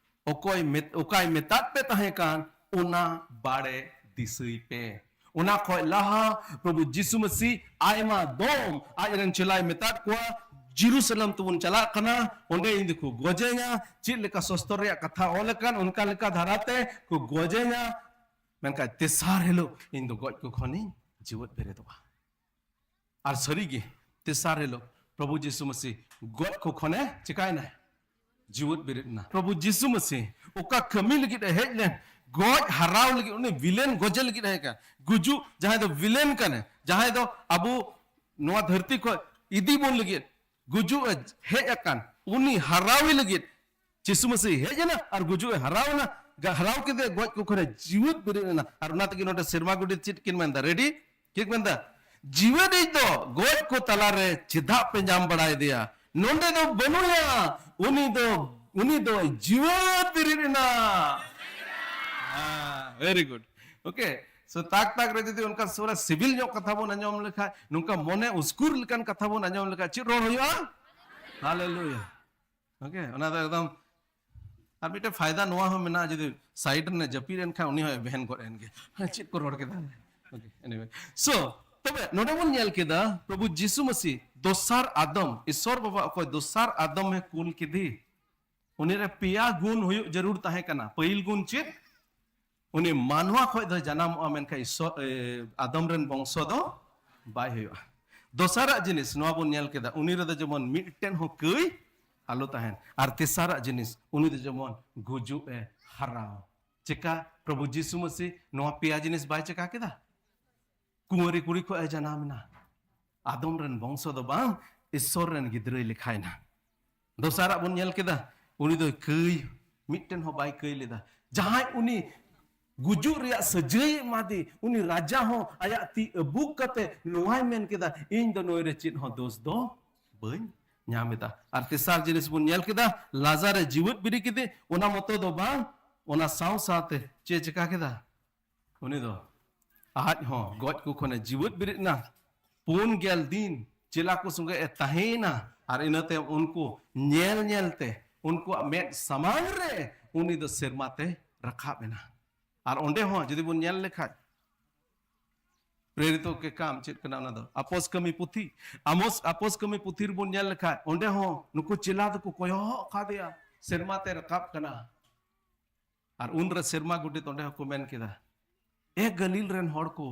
ᱚᱠᱚᱭ ᱢᱮᱛ-, ᱚᱠᱟᱭ ᱢᱮᱛᱟᱫ ᱯᱮ ᱛᱟᱦᱮᱸ ᱠᱟᱱ, ᱚᱱᱟ ᱵᱟᱲᱮ ᱫᱤᱥᱟᱹᱭ ᱯᱮ᱾ ᱚᱱᱟ ᱠᱷᱚᱡ ᱞᱟᱦᱟ ᱯᱨᱚᱵᱷᱩ ᱡᱤᱥᱩ ᱢᱟᱹᱥᱤ ᱟᱭᱢᱟ ᱫᱚᱢ ᱟᱡ ᱨᱮᱱ ᱪᱮᱞᱟᱭ ᱢᱮᱛᱟᱫ ᱠᱚᱣᱟ, "ᱡᱮᱨᱩᱥᱟᱞᱮᱢ ᱛᱮᱵᱚᱱ ᱪᱟᱞᱟᱜ ᱠᱟᱱᱟ, ᱚᱸᱰᱮ ᱤᱧ ᱫᱚᱠᱚ ᱜᱚᱡᱮᱧᱟ, ᱪᱮᱫ ᱞᱮᱠᱟ ᱥᱚᱥᱛᱚᱨ ᱨᱮᱭᱟᱜ ᱠᱟᱛᱷᱟ ᱚᱞ ᱟᱠᱟᱱ ᱚᱱᱠᱟ ᱞᱮᱠᱟ ᱫᱷᱟᱨᱟᱛᱮ ᱠᱚ ᱜᱚᱡᱮᱧᱟ, ᱢᱮᱱᱠᱷᱟᱱ ᱛᱮᱥᱟᱨ ᱦᱤᱞᱳᱜ ᱤᱧ ᱫᱚ ᱜᱚᱡ ᱠᱚ ᱠᱷᱚᱱᱤᱧ ᱡᱤᱣᱮᱫ ᱵᱮᱨᱮᱫᱚᱜᱼᱟ᱾" ᱟᱨ ᱥᱟᱹᱨᱤᱜᱮ ᱛᱮᱥᱟᱨ ᱦᱤᱞᱳᱜ ᱯᱨᱚᱵᱷᱩ ᱡᱤᱥᱩ ᱢᱟᱹᱥᱤ ᱜᱚᱡ ᱠᱚ ᱠᱷᱚᱱᱮ ᱪᱤᱠᱟᱭᱮᱱᱟᱭ? ᱡᱤᱣᱮᱫ ᱵᱮᱨᱮᱫ ᱮᱱᱟ᱾ ᱯᱨᱚᱵᱷᱩ ᱡᱤᱥᱩ ᱢᱟᱹᱥᱤ ᱚᱠᱟ ᱠᱟᱹᱢᱤ ᱞᱟᱹᱜᱤᱫ ᱮ ᱦᱮᱡ ᱞᱮᱱ, ᱜᱚᱡ ᱦᱟᱨᱟᱣ ᱞᱟᱹᱜᱤᱫ, ᱩᱱᱤ ᱵᱷᱤᱞᱮᱱ ᱜᱚᱡᱮ ᱞᱟᱹᱜᱤᱫ ᱮ ᱦᱮᱡ ᱟᱠᱟᱱᱟ᱾ ᱜᱩᱡᱩᱜ, ᱡᱟᱦᱟᱸᱭ ᱫᱚ ᱵᱷᱤᱞᱮᱱ ᱠᱟᱱᱟᱭ, ᱡᱟᱦᱟᱸᱭ ᱫᱚ ᱟᱵᱚ ᱱᱚᱣᱟ ᱫᱷᱟᱹᱨᱛᱤ ᱠᱷᱚᱱ ᱤᱫᱤ ᱵᱚᱱ ᱞᱟᱹᱜᱤᱫ ᱜᱩᱡᱩᱜ ᱮ ᱦᱮᱡ ᱟᱠᱟᱱ, ᱩᱱᱤ ᱦᱟᱨᱟᱣᱮ ᱞᱟᱹᱜᱤᱫ ᱡᱤᱥᱩ ᱢᱟᱹᱥᱤ ᱦᱮᱡ ᱮᱱᱟ ᱟᱨ ᱜᱩᱡᱩᱜ ᱮ ᱦᱟᱨᱟᱣ ᱮᱱᱟ, ᱜᱟ-, ᱦᱟᱨᱟᱣ ᱠᱮᱫᱮ, ᱜᱚᱡ ᱠᱚ ᱠᱷᱚᱱᱮ ᱡᱤᱣᱮᱫ ᱵᱮᱨᱮᱫ ᱮᱱᱟ᱾ ᱟᱨ ᱚᱱᱟ ᱛᱮᱜᱮ ᱱᱚᱰᱮ ᱥᱮᱨᱢᱟ ᱜᱚᱰᱮᱛ ᱪᱮᱫ ᱠᱤᱱ ᱢᱮᱱᱫᱟ? ᱨᱮᱰᱤ? ᱪᱮᱫ ᱢᱮᱱᱫᱟ? "ᱡᱤᱣᱮᱫᱤᱡ ᱫᱚ ᱜᱚᱡ ᱠᱚ ᱛᱟᱞᱟᱨᱮ ᱪᱮᱫᱟᱜ ᱯᱮ ᱧᱟᱢ ᱵᱟᱲᱟᱭᱮᱫᱮᱭᱟ? ᱱᱚᱸᱰᱮ ᱫᱚ ᱵᱟᱹᱱᱩᱭᱟ, ᱩᱱᱤ ᱫᱚ, ᱩᱱᱤ ᱫᱚᱭ ᱡᱤᱣᱮᱫ ᱵᱮᱨᱮᱫ ᱮᱱᱟ᱾" ᱦᱮᱸ, very good. Okay, so ᱛᱟᱠ ᱛᱟᱠ ᱨᱮ ᱡᱩᱫᱤ ᱚᱱᱠᱟ ᱥᱚᱨᱟ ᱥᱤᱵᱤᱞ ᱧᱚᱜ ᱠᱟᱛᱷᱟ ᱵᱚᱱ ᱟᱸᱡᱚᱢ ᱞᱮᱠᱷᱟᱱ, ᱱᱚᱝᱠᱟ ᱢᱚᱱᱮ ᱩᱥᱠᱩᱨ ᱞᱮᱠᱟᱱ ᱠᱟᱛᱷᱟ ᱵᱚᱱ ᱟᱸᱡᱚᱢ ᱞᱮᱠᱷᱟᱱ, ᱪᱮᱫ ᱨᱚᱲ ᱦᱩᱭᱩᱜᱼᱟ? ᱦᱟᱞᱮᱞᱩᱭᱟ᱾ Okay, ᱚᱱᱟ ᱫᱚ ᱮᱠᱫᱚᱢ᱾ ᱟᱨ ᱢᱤᱫᱴᱮᱱ ᱯᱷᱟᱭᱫᱟ ᱱᱚᱣᱟ ᱦᱚᱸ ᱢᱮᱱᱟᱜᱼᱟ, ᱡᱩᱫᱤ side ᱨᱮ ᱡᱟᱹᱯᱤᱫ ᱮᱱ ᱠᱷᱟᱱ ᱩᱱᱤ ᱦᱚᱸ ᱮᱵᱷᱮᱱ ᱜᱚᱫ ᱮᱱ ᱜᱮ, "ᱦᱮᱸ, ᱪᱮᱫ ᱠᱚ ᱨᱚᱲ ᱠᱮᱫᱟ?" Okay, anyway. So, ᱛᱚᱵᱮ ᱱᱚᱰᱮ ᱵᱚᱱ ᱧᱮᱞ ᱠᱮᱫᱟ, ᱯᱨᱚᱵᱷᱩ ᱡᱤᱥᱩ ᱢᱟᱹᱥᱤ ᱫᱚᱥᱟᱨ ᱟᱫᱚᱢ, ᱤᱥᱚᱨ ᱵᱟᱵᱟ ᱚᱠᱚᱭ ᱫᱚᱥᱟᱨ ᱟᱫᱚᱢ ᱮ ᱠᱩᱞ ᱠᱮᱫᱮ, ᱩᱱᱤ ᱨᱮ ᱯᱮᱭᱟ ᱜᱩᱱ ᱦᱩᱭᱩᱜ ᱡᱟᱹᱨᱩᱲ ᱛᱟᱦᱮᱸ ᱠᱟᱱᱟ᱾ ᱯᱟᱹᱦᱤᱞ ᱜᱩᱱ ᱪᱮᱫ? ᱩᱱᱤ ᱢᱟᱱᱣᱟ ᱠᱷᱚᱡ ᱫᱚᱭ ᱡᱟᱱᱟᱢᱚᱜᱼᱟ, ᱢᱮᱱᱠᱷᱟᱱ ᱤᱥᱚᱨ, ᱮ, ᱟᱫᱚᱢ ᱨᱮᱱ ᱵᱚᱝᱥᱚ ᱫᱚ ᱵᱟᱭ ᱦᱩᱭᱩᱜᱼᱟ᱾ ᱫᱚᱥᱟᱨᱟᱜ ᱡᱤᱱᱤᱥ ᱱᱚᱣᱟ ᱵᱚᱱ ᱧᱮᱞ ᱠᱮᱫᱟ, ᱩᱱᱤ ᱨᱮᱫᱚ ᱡᱮᱢᱚᱱ ᱢᱤᱫᱴᱮᱱ ᱦᱚᱸ ᱠᱟᱹᱭ ᱟᱞᱚ ᱛᱟᱦᱮᱱ᱾ ᱟᱨ ᱛᱮᱥᱟᱨᱟᱜ ᱡᱤᱱᱤᱥ, ᱩᱱᱤ ᱫᱚ ᱡᱮᱢᱚᱱ ᱜᱩᱡᱩᱜ ᱮ ᱦᱟᱨᱟᱣ᱾ ᱪᱮᱠᱟ ᱯᱨᱚᱵᱷᱩ ᱡᱤᱥᱩ ᱢᱟᱹᱥᱤ ᱱᱚᱣᱟ ᱯᱮᱭᱟ ᱡᱤᱱᱤᱥ ᱵᱟᱭ ᱪᱮᱠᱟ ᱠᱮᱫᱟ? ᱠᱩᱸᱣᱟᱨᱤ ᱠᱩᱲᱤ ᱠᱷᱚᱡ ᱮ ᱡᱟᱱᱟᱢ ᱮᱱᱟ᱾ ᱟᱫᱚᱢ ᱨᱮᱱ ᱵᱚᱝᱥᱚ ᱫᱚ ᱵᱟᱝ, ᱤᱥᱥᱚᱨ ᱨᱮᱱ ᱜᱤᱫᱽᱨᱟᱹᱭ ᱞᱮᱠᱷᱟᱭᱱᱟ᱾ ᱫᱚᱥᱟᱨᱟᱜ ᱵᱚᱱ ᱧᱮᱞ ᱠᱮᱫᱟ, ᱩᱱᱤ ᱫᱚᱭ ᱠᱟᱹᱭ, ᱢᱤᱫᱴᱮᱱ ᱦᱚᱸ ᱵᱟᱭ ᱠᱟᱹᱭ ᱞᱮᱫᱟ᱾ ᱡᱟᱦᱟᱸᱭ ᱩᱱᱤ ᱜᱩᱡᱩᱜ ᱨᱮᱭᱟᱜ ᱥᱟᱹᱡᱟᱹᱭ ᱮᱢᱟᱫᱮ, ᱩᱱᱤ ᱨᱟᱡᱟ ᱦᱚᱸ ᱟᱭᱟᱜ ᱛᱤ ᱟᱹᱵᱩᱠ ᱠᱟᱛᱮ ᱱᱚᱣᱟᱭ ᱢᱮᱱ ᱠᱮᱫᱟ, "ᱤᱧ ᱫᱚ ᱱᱩᱭ ᱨᱮ ᱪᱮᱫ ᱦᱚᱸ ᱫᱳᱥ ᱫᱚ ᱵᱟᱹᱧ ᱧᱟᱢ ᱮᱫᱟ᱾" ᱟᱨ ᱛᱮᱥᱟᱨ ᱡᱤᱱᱤᱥ ᱵᱚᱱ ᱧᱮᱞ ᱠᱮᱫᱟ, ᱞᱟᱡᱟᱨᱮ ᱡᱤᱣᱮᱫ ᱵᱮᱨᱮᱫ ᱠᱮᱫᱮ, ᱚᱱᱟ ᱢᱚᱛᱚ ᱫᱚ ᱵᱟᱝ, ᱚᱱᱟ ᱥᱟᱶ ᱥᱟᱶᱛᱮ ᱪᱮᱫ ᱪᱮᱠᱟ ᱠᱮᱫᱟ? ᱩᱱᱤ ᱫᱚ ᱟᱡ ᱦᱚᱸ ᱜᱚᱡ ᱠᱚ ᱠᱷᱚᱱᱮ ᱡᱤᱣᱮᱫ ᱵᱮᱨᱮᱫ ᱮᱱᱟ᱾ ᱯᱩᱱ ᱜᱮᱞ ᱫᱤᱱ ᱪᱮᱞᱟ ᱠᱚ ᱥᱚᱸᱜᱮ ᱮ ᱛᱟᱦᱮᱸᱭᱮᱱᱟ, ᱟᱨ ᱤᱱᱟᱹ ᱛᱟᱭᱚᱢ ᱩᱱᱠᱩ ᱧᱮᱞ ᱧᱮᱞ ᱛᱮ ᱩᱱᱠᱩᱣᱟᱜ ᱢᱮᱫ ᱥᱟᱢᱟᱝ ᱨᱮ ᱩᱱᱤ ᱫᱚ ᱥᱮᱨᱢᱟ ᱛᱮ ᱨᱟᱠᱟᱵ ᱮᱱᱟ᱾ ᱟᱨ ᱚᱸᱰᱮ ᱦᱚᱸ ᱡᱩᱫᱤ ᱵᱚᱱ ᱧᱮᱞ ᱞᱮᱠᱷᱟᱡ, ᱯᱨᱮᱨᱤᱛᱚ ᱠᱮ ᱠᱟᱢ ᱪᱮᱫ ᱠᱟᱱᱟ ᱚᱱᱟ ᱫᱚ? ᱟᱯᱚᱥ ᱠᱟᱹᱢᱤ ᱯᱩᱛᱷᱤ, ᱟᱢᱚᱥ, ᱟᱯᱚᱥ ᱠᱟᱹᱢᱤ ᱯᱩᱛᱷᱤ ᱨᱮᱵᱚᱱ ᱧᱮᱞ ᱞᱮᱠᱷᱟᱡ, ᱚᱸᱰᱮ ᱦᱚᱸ ᱱᱩᱠᱩ ᱪᱮᱞᱟ ᱫᱚᱠᱚ ᱠᱚᱭᱚᱜ ᱠᱟᱫᱮᱭᱟ, ᱥᱮᱨᱢᱟ ᱛᱮ ᱨᱟᱠᱟᱵ ᱠᱟᱱᱟ᱾ ᱟᱨ ᱩᱱᱨᱮ ᱥᱮᱨᱢᱟ ᱜᱚᱰᱮᱛ ᱚᱸᱰᱮ ᱦᱚᱸᱠᱚ ᱢᱮᱱ ᱠᱮᱫᱟ, "ᱮ ᱜᱟᱹᱞᱤᱞ ᱨᱮᱱ ᱦᱚᱲ ᱠᱚ,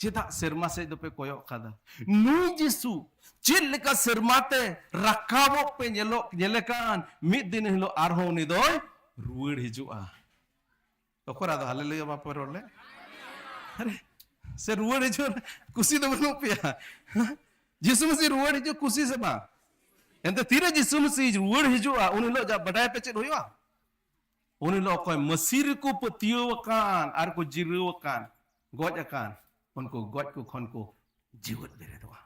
ᱪᱮᱫᱟᱜ ᱥᱮᱨᱢᱟ ᱥᱮᱫ ᱫᱚᱯᱮ ᱠᱚᱭᱚᱜ ᱠᱟᱫᱟ? ᱱᱩᱭ ᱡᱤᱥᱩ ᱪᱮᱫ ᱞᱮᱠᱟ ᱥᱮᱨᱢᱟ ᱛᱮ ᱨᱟᱠᱟᱵᱚᱜ ᱯᱮ ᱧᱮᱞᱚᱜ, ᱧᱮᱞᱮ ᱠᱟᱱ, ᱢᱤᱫ ᱫᱤᱱ ᱦᱤᱞᱳᱜ ᱟᱨᱦᱚᱸ ᱩᱱᱤ ᱫᱚᱭ ᱨᱩᱣᱟᱹᱲ ᱦᱤᱡᱩᱜᱼᱟ᱾" ᱚᱠᱚᱨ ᱟᱫᱚ ᱦᱟᱞᱮᱞᱩᱭᱟ ᱵᱟᱯᱮ ᱨᱚᱲ ᱞᱮ? ᱟᱨᱮ, ᱥᱮ ᱨᱩᱣᱟᱹᱲ ᱦᱤᱡᱩᱜ ᱠᱩᱥᱤ ᱫᱚ ᱵᱟᱹᱱᱩᱜ ᱯᱮᱭᱟ? ᱡᱤᱥᱩ ᱢᱟᱹᱥᱤ ᱨᱩᱣᱟᱹᱲ ᱦᱤᱡᱩᱜ ᱠᱩᱥᱤ ᱥᱮ ᱵᱟᱝ? ᱮᱱᱛᱮ ᱛᱤᱨᱮ ᱡᱤᱥᱩ ᱢᱟᱹᱥᱤ ᱨᱩᱣᱟᱹᱲ ᱦᱤᱡᱩᱜᱼᱟ, ᱩᱱ ᱦᱤᱞᱳᱜ ᱡᱟ ᱵᱟᱰᱟᱭ ᱯᱮ ᱪᱮᱫ ᱦᱩᱭᱩᱜᱼᱟ? ᱩᱱ ᱦᱤᱞᱳᱜ ᱚᱠᱚᱭ ᱢᱟᱹᱥᱤ ᱨᱮᱠᱚ ᱯᱟᱹᱛᱭᱟᱹᱣ ᱟᱠᱟᱱ ᱟᱨ ᱠᱚ ᱡᱤᱨᱟᱹᱣ ᱟᱠᱟᱱ, ᱜᱚᱡ ᱟᱠᱟᱱ, ᱩᱱᱠᱩ ᱜᱚᱡ ᱠᱚ ᱠᱷᱚᱱ ᱠᱚ ᱡᱤᱣᱮᱫ ᱵᱮᱨᱮᱫᱚᱜᱼᱟ᱾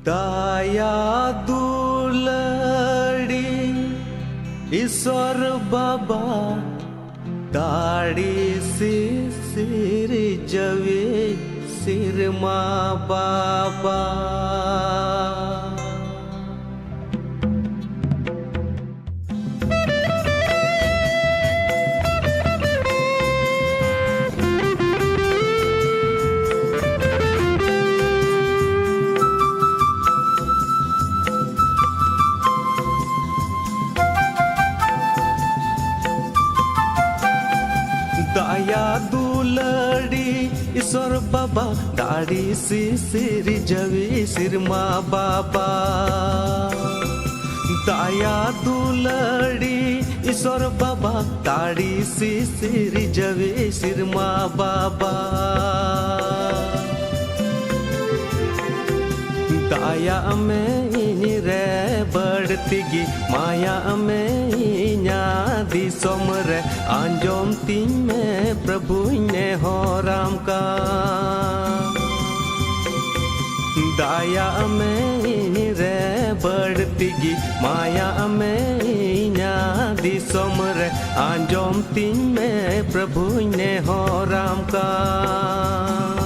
ᱫᱟᱭᱟ ᱫᱩᱞᱟᱹᱲᱤ ᱤᱥᱚᱨ ᱵᱟᱵᱟ, ᱫᱟᱲᱮ ᱥᱤᱥᱤᱨ ᱡᱟᱹᱣᱤ ᱥᱤᱨᱢᱟ ᱵᱟᱵᱟ᱾ ᱫᱟᱭᱟ ᱫᱩᱞᱟᱹᱲᱤ ᱤᱥᱚᱨ ᱵᱟᱵᱟ, ᱫᱟᱲᱮ ᱥᱤᱥᱤᱨ ᱡᱟᱹᱣᱤ ᱥᱤᱨᱢᱟ ᱵᱟᱵᱟ᱾ ᱫᱟᱭᱟ ᱫᱩᱞᱟᱹᱲᱤ ᱤᱥᱚᱨ ᱵᱟᱵᱟ, ᱫᱟᱲᱮ ᱥᱤᱥᱤᱨ ᱡᱟᱹᱣᱤ ᱥᱤᱨᱢᱟ ᱵᱟᱵᱟ᱾ ᱫᱟᱭᱟᱜ ᱢᱮ ᱤᱧ ᱨᱮ ᱵᱟᱹᱲᱛᱤ ᱜᱮ, ᱢᱟᱭᱟᱜ ᱢᱮ ᱤᱧᱟᱹᱜ ᱫᱤᱥᱚᱢ ᱨᱮ, ᱟᱸᱡᱚᱢ ᱛᱤᱧ ᱢᱮ ᱯᱨᱚᱵᱷᱩᱧ ᱱᱮᱦᱚᱨᱟᱢ ᱠᱟᱱ᱾ ᱫᱟᱭᱟᱜ ᱢᱮ ᱤᱧ ᱨᱮ ᱵᱟᱹᱲᱛᱤ ᱜᱮ, ᱢᱟᱭᱟᱜ ᱢᱮ ᱤᱧᱟᱹᱜ ᱫᱤᱥᱚᱢ ᱨᱮ, ᱟᱸᱡᱚᱢ ᱛᱤᱧ ᱢᱮ ᱯᱨᱚᱵᱷᱩᱧ ᱱᱮᱦᱚᱨᱟᱢ ᱠᱟᱱ᱾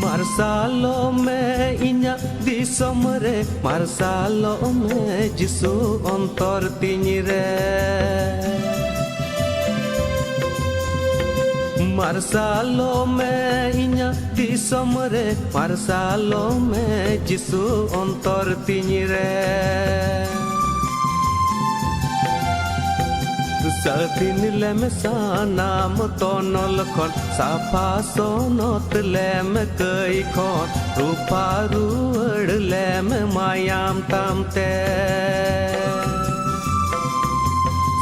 ᱢᱟᱨᱥᱟᱞᱚᱜ ᱢᱮ ᱤᱧᱟᱹᱜ ᱫᱤᱥᱚᱢ ᱨᱮ, ᱢᱟᱨᱥᱟᱞᱚᱜ ᱢᱮ ᱡᱤᱥᱩ ᱚᱱᱛᱚᱨ ᱛᱤᱧ ᱨᱮ᱾ ᱢᱟᱨᱥᱟᱞᱚᱜ ᱢᱮ ᱤᱧᱟᱹᱜ ᱫᱤᱥᱚᱢ ᱨᱮ, ᱢᱟᱨᱥᱟᱞᱚᱜ ᱢᱮ ᱡᱤᱥᱩ ᱚᱱᱛᱚᱨ ᱛᱤᱧ ᱨᱮ᱾ ᱥᱟᱹᱫᱷᱤᱱ ᱞᱮᱢ ᱥᱟᱱᱟᱢ ᱛᱚᱱᱚᱞ ᱠᱷᱚᱱ, ᱥᱟᱯᱷᱟ ᱥᱚᱱᱚᱛ ᱞᱮᱢ ᱠᱟᱹᱭ ᱠᱷᱚᱱ, ᱨᱩᱯᱷᱟ ᱨᱩᱣᱟᱹᱲ ᱞᱮᱢ ᱢᱟᱭᱟᱢ ᱛᱟᱢ ᱛᱮ᱾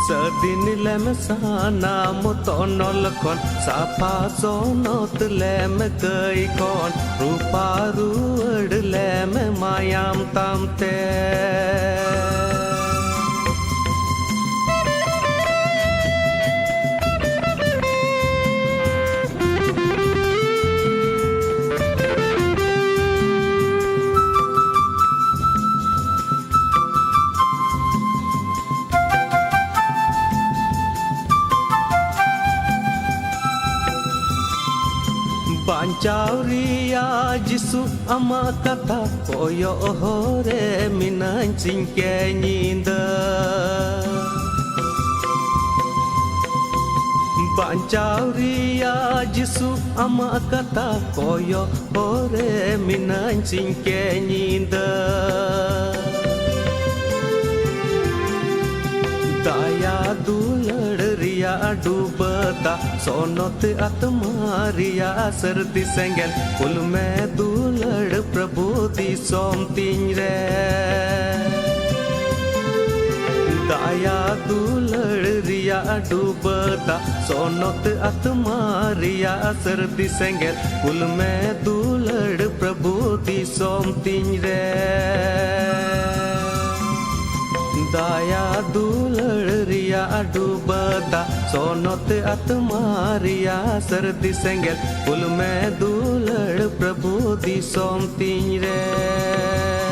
ᱥᱟᱹᱫᱤᱱ ᱞᱮᱢ ᱥᱟᱱᱟᱢ ᱛᱚᱱᱚᱞ ᱠᱷᱚᱱ, ᱥᱟᱯᱷᱟ ᱥᱚᱱᱚᱛ ᱞᱮᱢ ᱠᱟᱹᱭ ᱠᱷᱚᱱ, ᱨᱩᱯᱟ ᱨᱩᱣᱟᱹᱲ ᱞᱮᱢ ᱢᱟᱭᱟᱢ ᱛᱟᱢ ᱛᱮ᱾ ᱵᱟᱧᱪᱟᱣ ᱨᱮᱭᱟᱜ ᱡᱤᱥᱩ ᱟᱢᱟᱜ ᱠᱟᱛᱷᱟ ᱠᱚᱭᱚᱜ ᱦᱚᱨ ᱨᱮ ᱢᱤᱱᱟᱹᱧ ᱥᱤᱧ ᱠᱮ ᱧᱤᱫᱟᱹ᱾ ᱵᱟᱧᱪᱟᱣ ᱨᱮᱭᱟᱜ ᱡᱤᱥᱩ ᱟᱢᱟᱜ ᱠᱟᱛᱷᱟ ᱠᱚᱭᱚᱜ ᱦᱚᱨ ᱨᱮ ᱢᱤᱱᱟᱹᱧ ᱥᱤᱧ ᱠᱮ ᱧᱤᱫᱟᱹ᱾ ᱫᱟᱭᱟ ᱫᱩᱞᱟᱹᱲ ᱨᱮᱭᱟᱜ ᱰᱩᱵᱟᱹ ᱫᱟᱜ, ᱥᱚᱱᱚᱛ ᱟᱛᱢᱟ ᱨᱮᱭᱟᱜ ᱥᱟᱹᱨᱫᱤ ᱥᱮᱸᱜᱮᱞ, ᱠᱩᱞ ᱢᱮ ᱫᱩᱞᱟᱹᱲ ᱯᱨᱚᱵᱷᱩ ᱫᱤᱥᱚᱢ ᱛᱤᱧ ᱨᱮ᱾ ᱫᱟᱭᱟ ᱫᱩᱞᱟᱹᱲ ᱨᱮᱭᱟᱜ ᱰᱩᱵᱟᱹ ᱫᱟᱜ, ᱥᱚᱱᱚᱛ ᱟᱛᱢᱟ ᱨᱮᱭᱟᱜ ᱥᱟᱹᱨᱫᱤ ᱥᱮᱸᱜᱮᱞ, ᱠᱩᱞ ᱢᱮ ᱫᱩᱞᱟᱹᱲ ᱯᱨᱚᱵᱷᱩ ᱫᱤᱥᱚᱢ ᱛᱤᱧ ᱨᱮ᱾ ᱫᱟᱭᱟ ᱫᱩᱞᱟᱹᱲ ᱨᱮᱭᱟᱜ ᱰᱩᱵᱟᱹ ᱫᱟᱜ, ᱥᱚᱱᱚᱛ ᱟᱛᱢᱟ ᱨᱮᱭᱟᱜ ᱥᱟᱹᱨᱫᱤ ᱥᱮᱸᱜᱮᱞ, ᱠᱩᱞ ᱢᱮ ᱫᱩᱞᱟᱹᱲ ᱯᱨᱚᱵᱷᱩ ᱫᱤᱥᱚᱢ ᱛᱤᱧ ᱨᱮ᱾